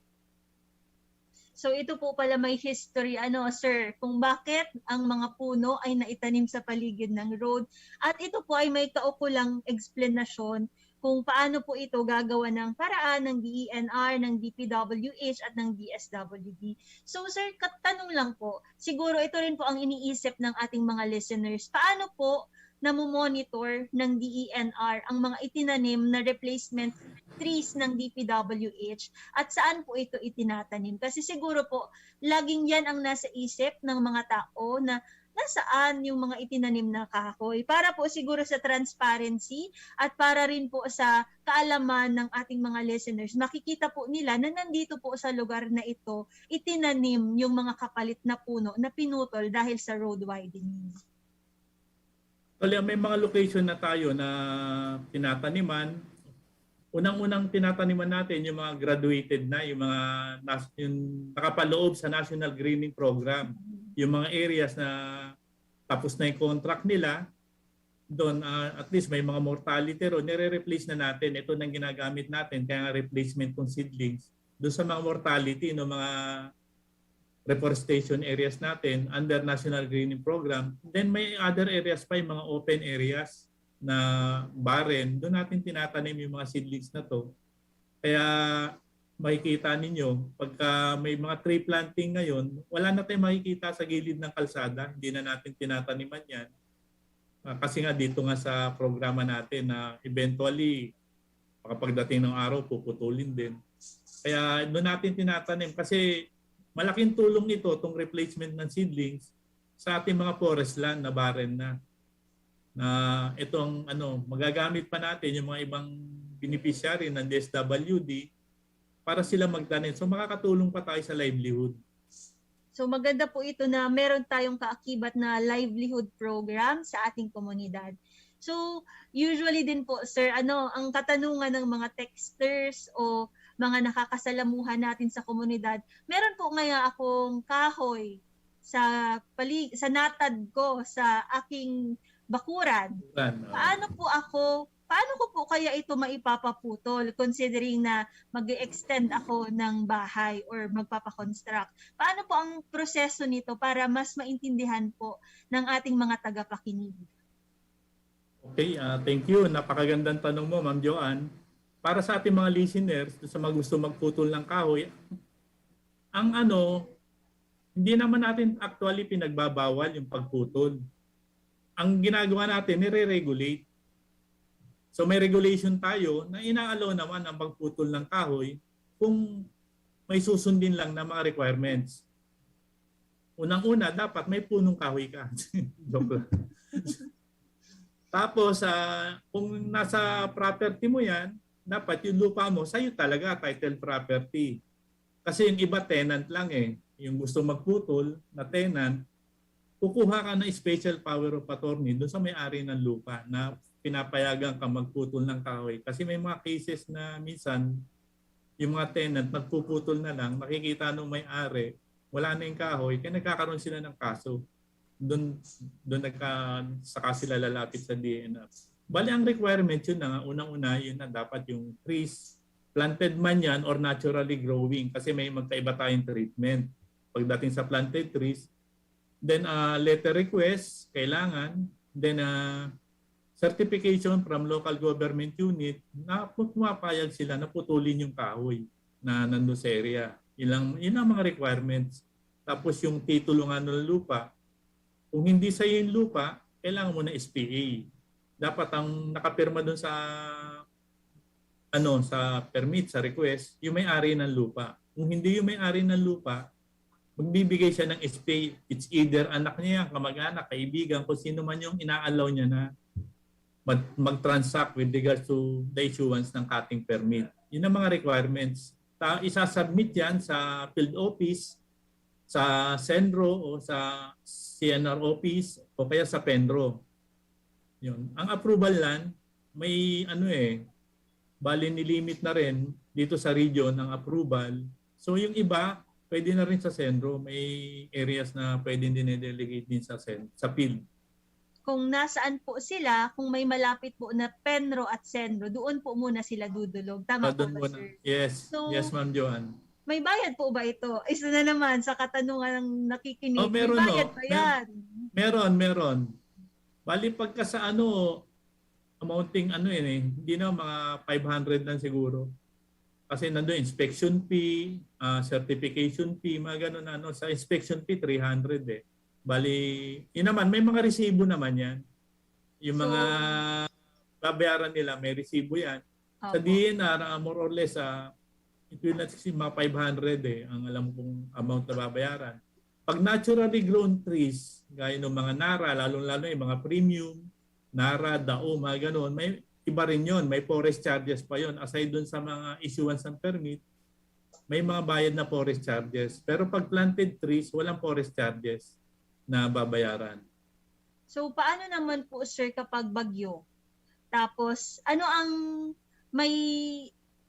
So ito po pala may history, ano, sir, kung bakit ang mga puno ay naitanim sa paligid ng road. At ito po ay may kaukulang eksplanasyon kung paano po ito gagawa ng paraan ng D E N R, ng D P W H at ng D S W D. So sir, katanong lang po, siguro ito rin po ang iniisip ng ating mga listeners. Paano po namomonitor ng D E N R ang mga itinanim na replacement trees ng D P W H at saan po ito itinatanim? Kasi siguro po, laging yan ang nasa isip ng mga tao na nasaan yung mga itinanim na kahoy. Para po siguro sa transparency at para rin po sa kaalaman ng ating mga listeners, makikita po nila na nandito po sa lugar na ito, itinanim yung mga kapalit na puno na pinutol dahil sa road widening. Actually, may mga location na tayo na tinataniman. Unang-unang tinataniman natin yung mga graduated na, yung mga nas- yung nakapaloob sa National Greening Program. Yung mga areas na tapos na yung contract nila, doon ah, at least may mga mortality ron, nire-replace na natin. Ito nang ginagamit natin, kaya nga replacement kong seedlings. Doon sa mga mortality, no, mga reforestation areas natin under National Greening Program. Then may other areas pa, yung mga open areas na barren, doon natin tinatanim yung mga seedlings na to. Kaya makikita ninyo, pagka may mga tree planting ngayon, wala na tayong makikita sa gilid ng kalsada, hindi na natin tinataniman yan. Ah, kasi nga dito nga sa programa natin na eventually, kapagdating ng araw, puputulin din. Kaya doon natin tinatanim kasi malaking tulong ito, itong replacement ng seedlings, sa ating mga forest land na barren na. na itong ano, magagamit pa natin yung mga ibang beneficiary ng D S W D para sila magtanim. So makakatulong pa tayo sa livelihood. So maganda po ito na meron tayong kaakibat na livelihood program sa ating komunidad. So usually din po, sir, ano, ang katanungan ng mga texters o mga nakakasalamuhan natin sa komunidad, meron po ngaya akong kahoy sa pali sa natad ko sa aking bakuran. Yan, oh. Paano po ako, paano ko po kaya ito maipapaputol considering na mag-extend ako ng bahay or magpapakonstruct? Paano po ang proseso nito para mas maintindihan po ng ating mga tagapakinig? Okay, ah, thank you. Napakagandang tanong mo, Ma'am Joanne. Para sa ating mga listeners, sa mga gusto magputol ng kahoy, ang ano, hindi naman natin actually pinagbabawal yung pagputol. Ang ginagawa natin, nire-regulate. So may regulation tayo na ina-allow naman ang pagputol ng kahoy kung may susundin lang na mga requirements. Unang-una, dapat may punong kahoy ka. Joke lang. Tapos, ah, kung nasa property mo yan, dapat yung lupa mo, sa'yo talaga, title property. Kasi yung iba, tenant lang eh. Yung gusto magputol na tenant, kukuha ka ng special power of attorney doon sa may-ari ng lupa na pinapayagan ka magputol ng kahoy. Kasi may mga cases na minsan, yung mga tenant, nagpuputol na lang, nakikita nung may-ari, wala na yung kahoy, kaya nagkakaroon sila ng kaso. Doon, doon nagka, saka sila lalapit sa D N R. Bali, ang requirement yun na, unang-una, yun na dapat yung trees, planted man yan or naturally growing, kasi may magkaiba tayong treatment. Pagdating sa planted trees, then uh, letter request, kailangan, then uh, certification from local government unit na pumapayag sila na putulin yung kahoy na nandun sa area. Ilang, yun ang mga requirements. Tapos yung titulo nga ng lupa, kung hindi sa'yo yung lupa, kailangan mo na S P A. Dapat ang nakapirma dun sa ano sa permit, sa request, yung may-ari ng lupa. Kung hindi yung may-ari ng lupa, magbibigay siya ng S P A. It's either anak niya, kamag-anak, kaibigan, kung sino man yung ina-allow niya na mag- mag-transact with regards to the issuance ng cutting permit. Yun ang mga requirements. Ta isasubmit yan sa field office, sa CENRO o sa C N R office o kaya sa PENRO. Yun. Ang approval land, may ano eh, bali nilimit na rin dito sa region ang approval. So yung iba, pwede na rin sa CENRO. May areas na pwede din i-delegate din sa, sen- sa field. Kung nasaan po sila, kung may malapit po na PENRO at CENRO, doon po muna sila dudulog. Tama Ah, po doon ba, muna. Sir? Yes, So- yes, Ma'am Joanne. May bayad po ba ito? Isa na naman sa katanungan ng nakikinig. Oh, meron, May bayad no? ba Mer- yan? Meron, meron. Bali, pagka sa ano, amounting ano yun eh, hindi na, mga five hundred lang siguro. Kasi nandun, inspection fee, ah, certification fee, mga ganun ano. Sa inspection fee, three hundred eh. Bali, yun naman, may mga resibo naman yan. Yung So- mga babayaran nila, may resibo yan. Sa Opo. D N R, ah, more or less, ah, it will not exceed mga five hundred eh, ang alam kong amount na babayaran. Pag naturally grown trees, gaya ng mga nara, lalong-lalo yung mga premium, nara, dao, mga ganun, may iba rin yun. May forest charges pa yun. Aside dun sa mga issuance ng permit, may mga bayad na forest charges. Pero pag planted trees, walang forest charges na babayaran. So, paano naman po, sir, kapag bagyo? Tapos, ano ang may,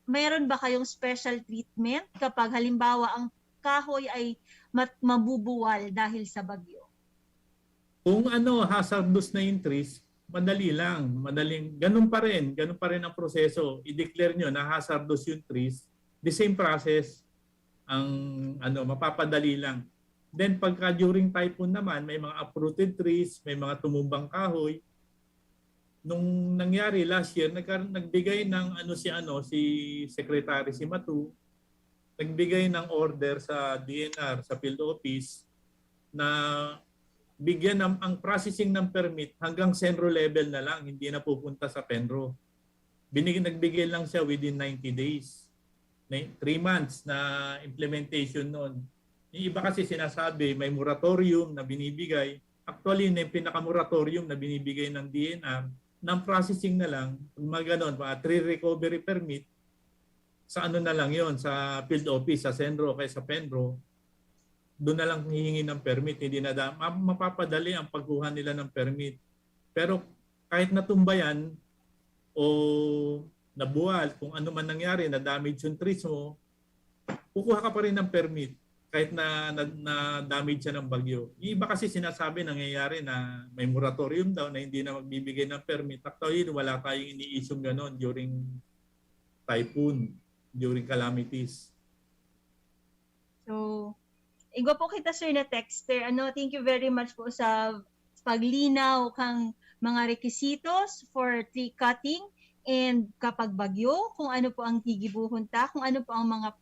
mayroon ba kayong special treatment kapag halimbawa ang kahoy ay mat- mabubuwal dahil sa bagyo? Kung ano, hazardous na yung trees, madali lang. Madaling, ganun pa rin. Ganun pa rin ang proseso. I-declare nyo na hazardous yung trees. The same process, ang ano, mapapadali lang. Then pagka during typhoon naman, may mga uprooted trees, may mga tumumbang kahoy. Nung nangyari last year, nagka- nagbigay ng ano si ano si Secretary Cimatu, nagbigay ng order sa D N R, sa field office, na bigyan ng, ang processing ng permit hanggang CENRO level na lang, hindi na pupunta sa PENRO. Binig, nagbigay lang siya within ninety days. May three months na implementation noon. Yung iba kasi sinasabi, may moratorium na binibigay. Actually, yun na yung pinaka-moratorium na binibigay ng D N R, ng processing na lang, pag mga ganon, mga tree recovery permit, sa ano na lang yon, sa field office, sa CENRO o kaya sa PENRO, doon na lang hihingi ng permit. Hindi na da, ma- mapapadali ang pagkuha nila ng permit. Pero kahit natumbayan o nabuwal, kung ano man nangyari, na-damage yung trees mo, kukuha ka pa rin ng permit kahit na, na, na-damage siya ng bagyo. Yung iba kasi sinasabi, nangyayari na may moratorium daw na hindi na magbibigay ng permit. Actually, wala tayong ini-issue ganon during typhoon, during calamities. So, igwa po kita, sir, na texter. Ano, thank you very much po sa paglinaw kang mga requisitos for tree cutting and kapag bagyo, kung ano po ang gigibuhon ta, kung ano po ang mga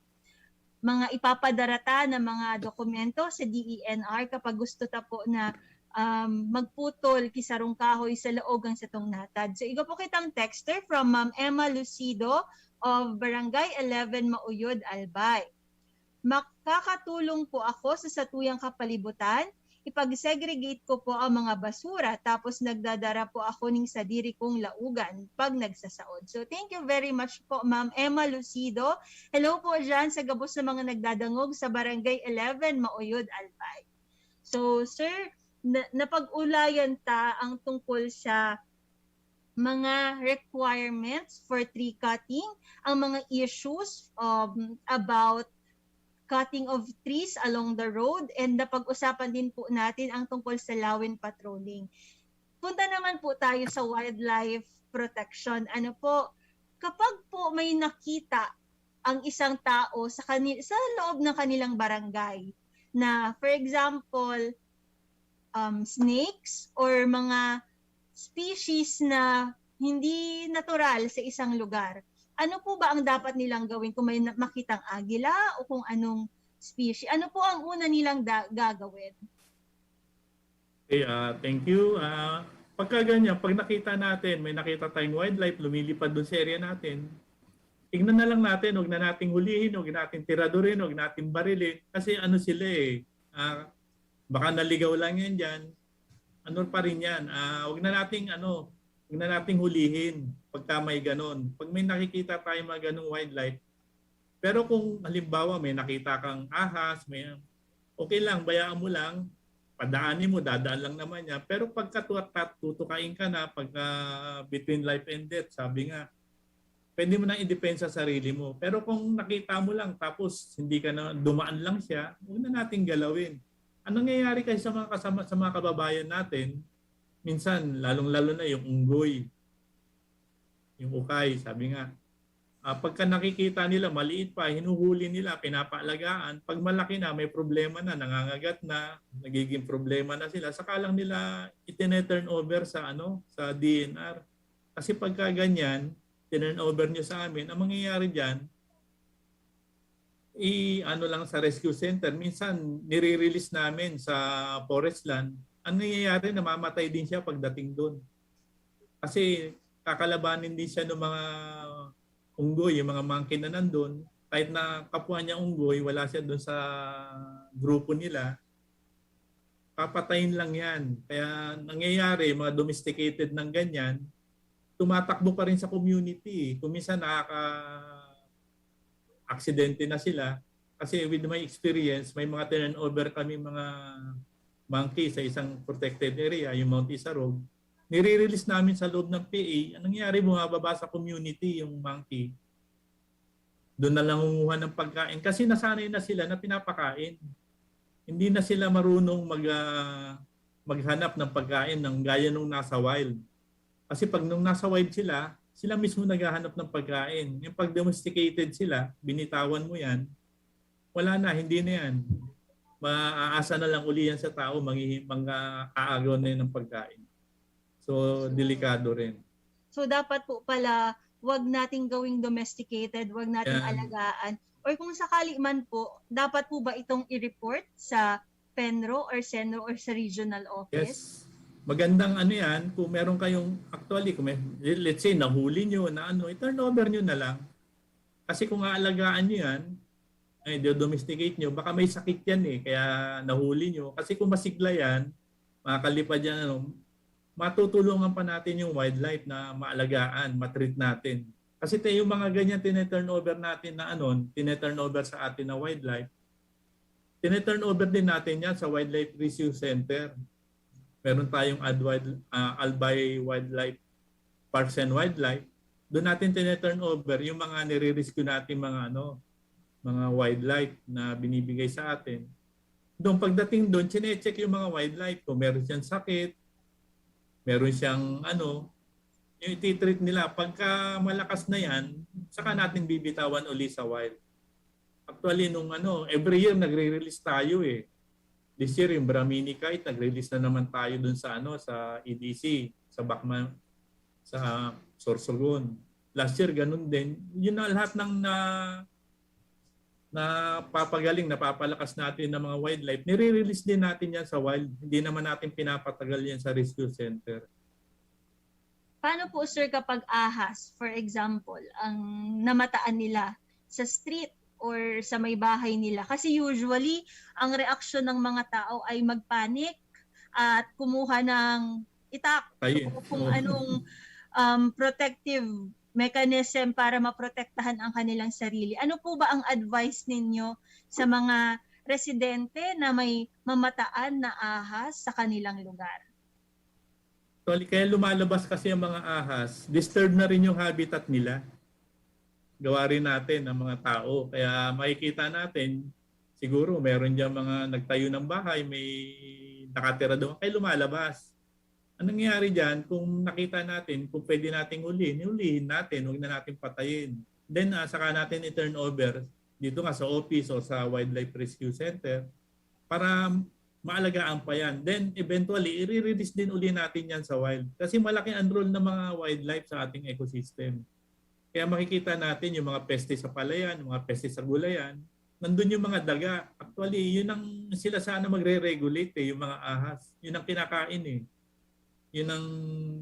mga ipapadara ta na mga dokumento sa D E N R kapag gusto ta po na um, magputol ki sarong kahoy sa laog ang satong natad. So, igwa po kitang texter from Ma'am Emma Lucido of Barangay eleven Mauyod, Albay. Makakatulong po ako sa satuyang kapalibutan? Ipag-segregate ko po ang mga basura, tapos nagdadara po ako ning sadiri kong laugan pag nagsasaod. So, thank you very much po, Ma'am Emma Lucido. Hello po dyan sa gabos na mga nagdadangog sa Barangay eleven, Mauyod, Albay. So, sir, na, napag-ulayan ta ang tungkol sa mga requirements for tree cutting, ang mga issues um, about cutting of trees along the road, and napag-usapan din po natin ang tungkol sa lawin patrolling. Punta naman po tayo sa wildlife protection. Ano po, kapag po may nakita ang isang tao sa, kanil- sa loob ng kanilang barangay na, for example, um, snakes or mga species na hindi natural sa isang lugar, ano po ba ang dapat nilang gawin kung may na- makitang agila o kung anong species? Ano po ang una nilang da- gagawin? Okay, ah, thank you. Ah, pagka ganyan, pag nakita natin, may nakita tayong wildlife, lumilipad doon sa area natin, tignan na lang natin, huwag na nating hulihin, huwag nating tiradurin, huwag nating barilin. Kasi ano sila eh, ah, baka naligaw lang yan dyan. Ano pa rin yan, ah, huwag na nating, ano, huwag na nating hulihin pagka may ganon. Pag may nakikita tayong mga ganong wildlife, pero kung halimbawa may nakita kang ahas, may, okay lang, bayaan mo lang, padaanin mo, dadaan lang naman niya. Pero pagka tuwat-, tutukain ka na, pagka between life and death, sabi nga, pwede mo nang idepensa sarili mo. Pero kung nakita mo lang, tapos hindi ka na, dumaan lang siya, huwag na nating galawin. Ang nangyayari kasi sa mga kasama, sa mga kababayan natin, minsan, lalong-lalo na yung unggoy, yung ukay, sabi nga, ah, pagka nakikita nila, maliit pa, hinuhuli nila, pinapaalagaan. Pag malaki na, may problema na, nangangagat na, nagiging problema na sila, saka lang nila itine-turn over sa, ano, sa D N R. Kasi pagka ganyan, tinurn over nyo sa amin, ang mangyayari dyan, i-ano lang sa rescue center, minsan nire-release namin sa forest land, ang nangyayari, namamatay din siya pagdating doon. Kasi kakalabanin din siya ng mga unggoy, yung mga monkey na nandun, kahit na kapwa niya unggoy, wala siya doon sa grupo nila, papatayin lang yan. Kaya nangyayari, mga domesticated ng ganyan, tumatakbo pa rin sa community. Kung minsan nakaka-aksidente na sila. Kasi with my experience, may mga turnover kami mga monkey sa isang protected area, yung Mount Isarog. Nire-release namin sa loob ng P A. Anong nangyayari, bumababa sa community yung monkey. Doon na lang nangunguha ng pagkain kasi nasanay na sila na pinapakain. Hindi na sila marunong mag, ah, maghanap ng pagkain ng gaya nung nasa wild. Kasi pag nung nasa wild sila, sila mismo naghahanap ng pagkain. Yung pag domesticated sila, binitawan mo yan, wala na, hindi na yan. Maaasa na lang uli yan sa tao, mangihi-, mag-aagaw na yan ng pagkain. So, delikado rin. So, dapat po pala, wag nating gawing domesticated, wag nating Yan. alagaan. Or kung sakali man po, dapat po ba itong i-report sa PENRO or CENRO or sa regional office? Yes. Magandang ano yan, kung meron kayong, actually, kung may, let's say, nahuli nyo na ano, i-turn over nyo na lang. Kasi kung aalagaan nyo yan, ay, do-domesticate nyo, baka may sakit yan eh, kaya nahuli nyo. Kasi kung masigla yan, Mga kalipad yan, ano, matutulungan pa natin yung wildlife na maalagaan, matreat natin. Kasi tayo, yung mga ganyan tine-turnover natin na ano, tine-turnover sa atin na wildlife, tine-turnover din natin yan sa Wildlife Rescue Center. Meron tayong Ad-, Wild-, ah, Albay Wildlife Parks and Wildlife. Doon natin tine-turnover yung mga nire-rescue natin, mga ano, mga wildlife na binibigay sa atin. Doon, pagdating doon, chine-check yung mga wildlife kung meron siyang sakit, meron siyang ano, yung ititreat nila. Pagka malakas na yan, saka natin bibitawan uli sa wild. Actually, nung ano, every year nagre-release tayo eh. This year, yung Brahminy kite, nag-release na naman tayo dun sa ano, sa E D C, sa Bacma, sa Sorsogon. Last year, ganun din. Yun na lahat ng na, napapagaling, napapalakas natin ng mga wildlife. Nire-release din natin yan sa wild. Hindi naman natin pinapatagal yan sa rescue center. Paano po, sir, kapag ahas, for example, ang namataan nila sa street or sa may bahay nila? Kasi usually, ang reaksyon ng mga tao ay magpanic at kumuha ng itak Tayo. o kung anong um, protective mechanism para maprotektahan ang kanilang sarili. Ano po ba ang advice ninyo sa mga residente na may mamataan na ahas sa kanilang lugar? Actually, kaya lumalabas kasi ang mga ahas, disturb na rin yung habitat nila. Gawa rin natin ng mga tao. Kaya makikita natin, siguro meron dyan mga nagtayo ng bahay, may nakatira doon, kaya lumalabas. Anong nangyayari dyan? Kung nakita natin, kung pwede nating hulihin, hulihin natin, huwag na natin patayin. Then, ah, saka natin i-turn over dito nga sa office o sa Wildlife Rescue Center para maalagaan pa yan. Then, eventually, i-release din uli natin yan sa wild. Kasi malaki ang role ng mga wildlife sa ating ecosystem. Kaya makikita natin yung mga peste sa palayan, yung mga peste sa gulayan, nandun yung mga daga. Actually, yun ang sila sana magre-regulate eh, yung mga ahas. Yun ang kinakain eh. Yun ang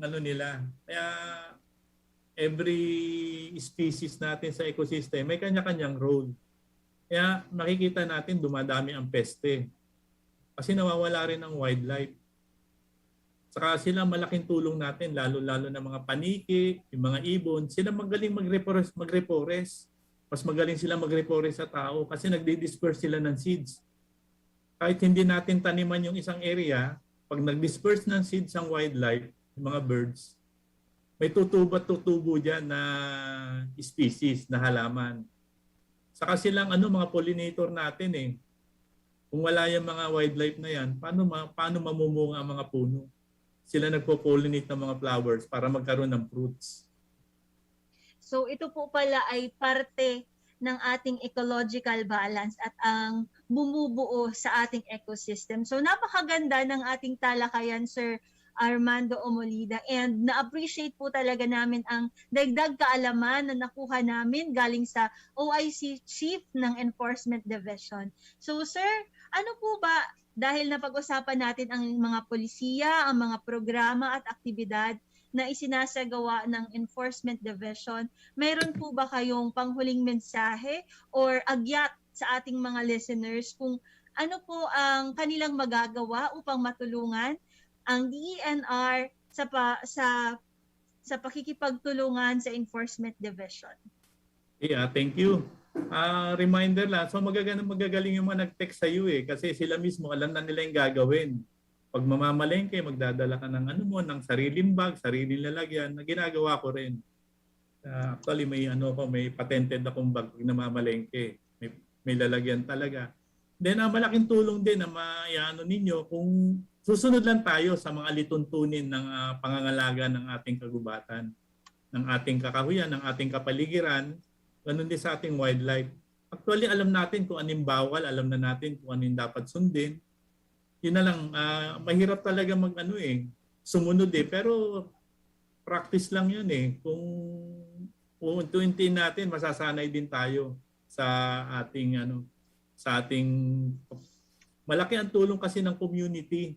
ano nila. Kaya every species natin sa ecosystem may kanya-kanyang role. Kaya makikita natin dumadami ang peste. Kasi nawawala rin ang wildlife. Saka sila malaking tulong natin, lalo-lalo na mga paniki, yung mga ibon. Sila magaling mag-reforest, mag-reforest. Mas magaling sila mag-reforest sa tao kasi nagdi-disperse sila ng seeds. Kahit hindi natin taniman yung isang area, pag nag-disperse ng seeds ang wildlife, yung mga birds, may tutubo at tutubo dyan na species, na halaman. Saka silang ano, mga pollinator natin eh. Kung wala yung mga wildlife na yan, paano, ma- paano mamumunga ang mga puno? Sila nagpo-pollinate ng mga flowers para magkaroon ng fruits. So ito po pala ay parte ng ating ecological balance at ang bumubuo sa ating ecosystem. So napakaganda ng ating talakayan, Sir Armando Omolida, and na-appreciate po talaga namin ang dagdag kaalaman na nakuha namin galing sa O I C Chief ng Enforcement Division. So sir, ano po ba, dahil napag-usapan natin ang mga polisiya, ang mga programa at aktibidad na isinasagawa ng Enforcement Division, mayroon po ba kayong panghuling mensahe or agyat sa ating mga listeners kung ano po ang kanilang magagawa upang matulungan ang D E N R sa pa, sa sa pakikipagtulungan sa Enforcement Division? Yeah, thank you. Ah, reminder lang, so magagaling, magagaling yung mga nag-text sa iyo eh, kasi sila mismo alam na nila yung gagawin. Pag mamamalengke, magdadala ka ng ano mo, ng sariling bag, sariling lalagyan, na ginagawa ko rin. Ah, actually, may ano ko, may patented akong bag pag namamalengke. May, may lalagyan talaga. Then, ah, malaking tulong din na maiano ninyo kung susunod lang tayo sa mga lituntunin ng ah, pangangalaga ng ating kagubatan, ng ating kakahuyan, ng ating kapaligiran, ganun din sa ating wildlife. Actually, alam natin kung anong bawal, alam na natin kung anong dapat sundin. Yun na lang, ah, mahirap talaga mag ano eh, sumunod eh. Pero practice lang yun eh. Kung unti-unti natin, masasanay din tayo sa ating ano, sa ating malaki ang tulong kasi ng community.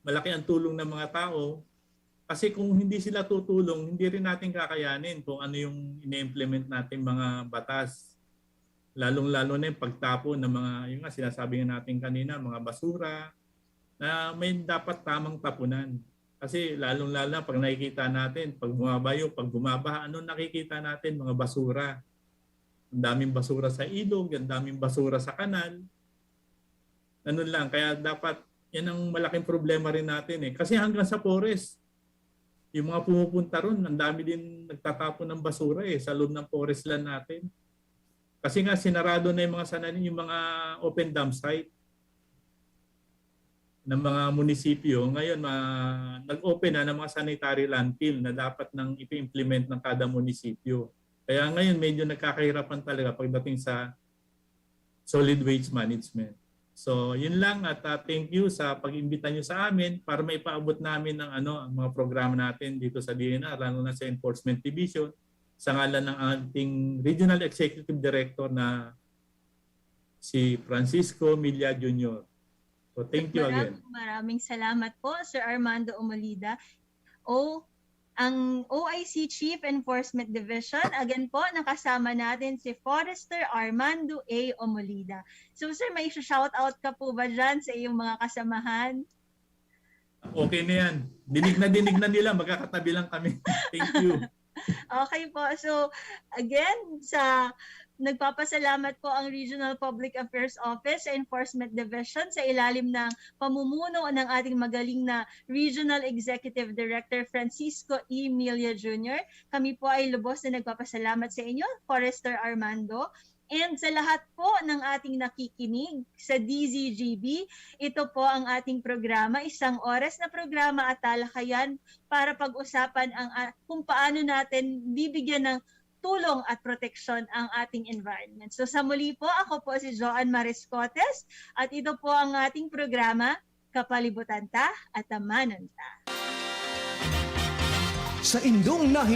Malaki ang tulong ng mga tao kasi kung hindi sila tutulong, hindi rin natin kakayanin kung ano yung ini-implement natin mga batas. Lalong-lalo na yung pagtapon ng mga, yung nga sinasabi nga natin kanina, mga basura, na may dapat tamang tapunan. Kasi lalong-lalo na pag nakikita natin, pag bumabayo, pag bumabaha, ano nakikita natin? Mga basura. Ang daming basura sa ilog, ang daming basura sa kanal. Ano lang, kaya dapat, yan ang malaking problema rin natin eh. Kasi hanggang sa forest, yung mga pumupunta ron, ang dami din nagtatapon ng basura eh, sa loob ng forest land natin. Kasi nga, sinarado na yung mga sanan-, yung mga open dump site ng mga munisipyo. Ngayon, ma-, nag-open na ng mga sanitary landfill na dapat nang ipi-implement ng kada munisipyo. Kaya ngayon, medyo nagkakahirapan talaga pagdating sa solid waste management. So, yun lang at ah, thank you sa pag-imbita nyo sa amin para maipaabot namin ng ano, ang mga programa natin dito sa D N R, lalo na sa Enforcement Division, sa ngalan ng ating Regional Executive Director na si Francisco Milla Junior. So, thank you again. Maraming, maraming salamat po, Sir Armando Omolida. O, ang O I C Chief Enforcement Division, again po, nakasama natin si Forester Armando A. Omolida. So, sir, may shout out ka po ba dyan sa iyong mga kasamahan? Okay na yan. Dinig na dinig na nila, magkakatabi lang kami. Thank you. Okay po. So, again, sa nagpapasalamat po ang Regional Public Affairs Office sa Enforcement Division sa ilalim ng pamumuno ng ating magaling na Regional Executive Director Francisco E. Milla Junior. Kami po ay lubos na nagpapasalamat sa inyo, Forester Armando. And sa lahat po ng ating nakikinig sa D Z G B, ito po ang ating programa, isang oras na programa at talakayan para pag-usapan ang ah, kung paano natin bibigyan ng tulong at proteksyon ang ating environment. So sa muli po, ako po si Joanne Mariscotes at ito po ang ating programa, Kapalibutan Ta at Tamanon Ta. Sa indong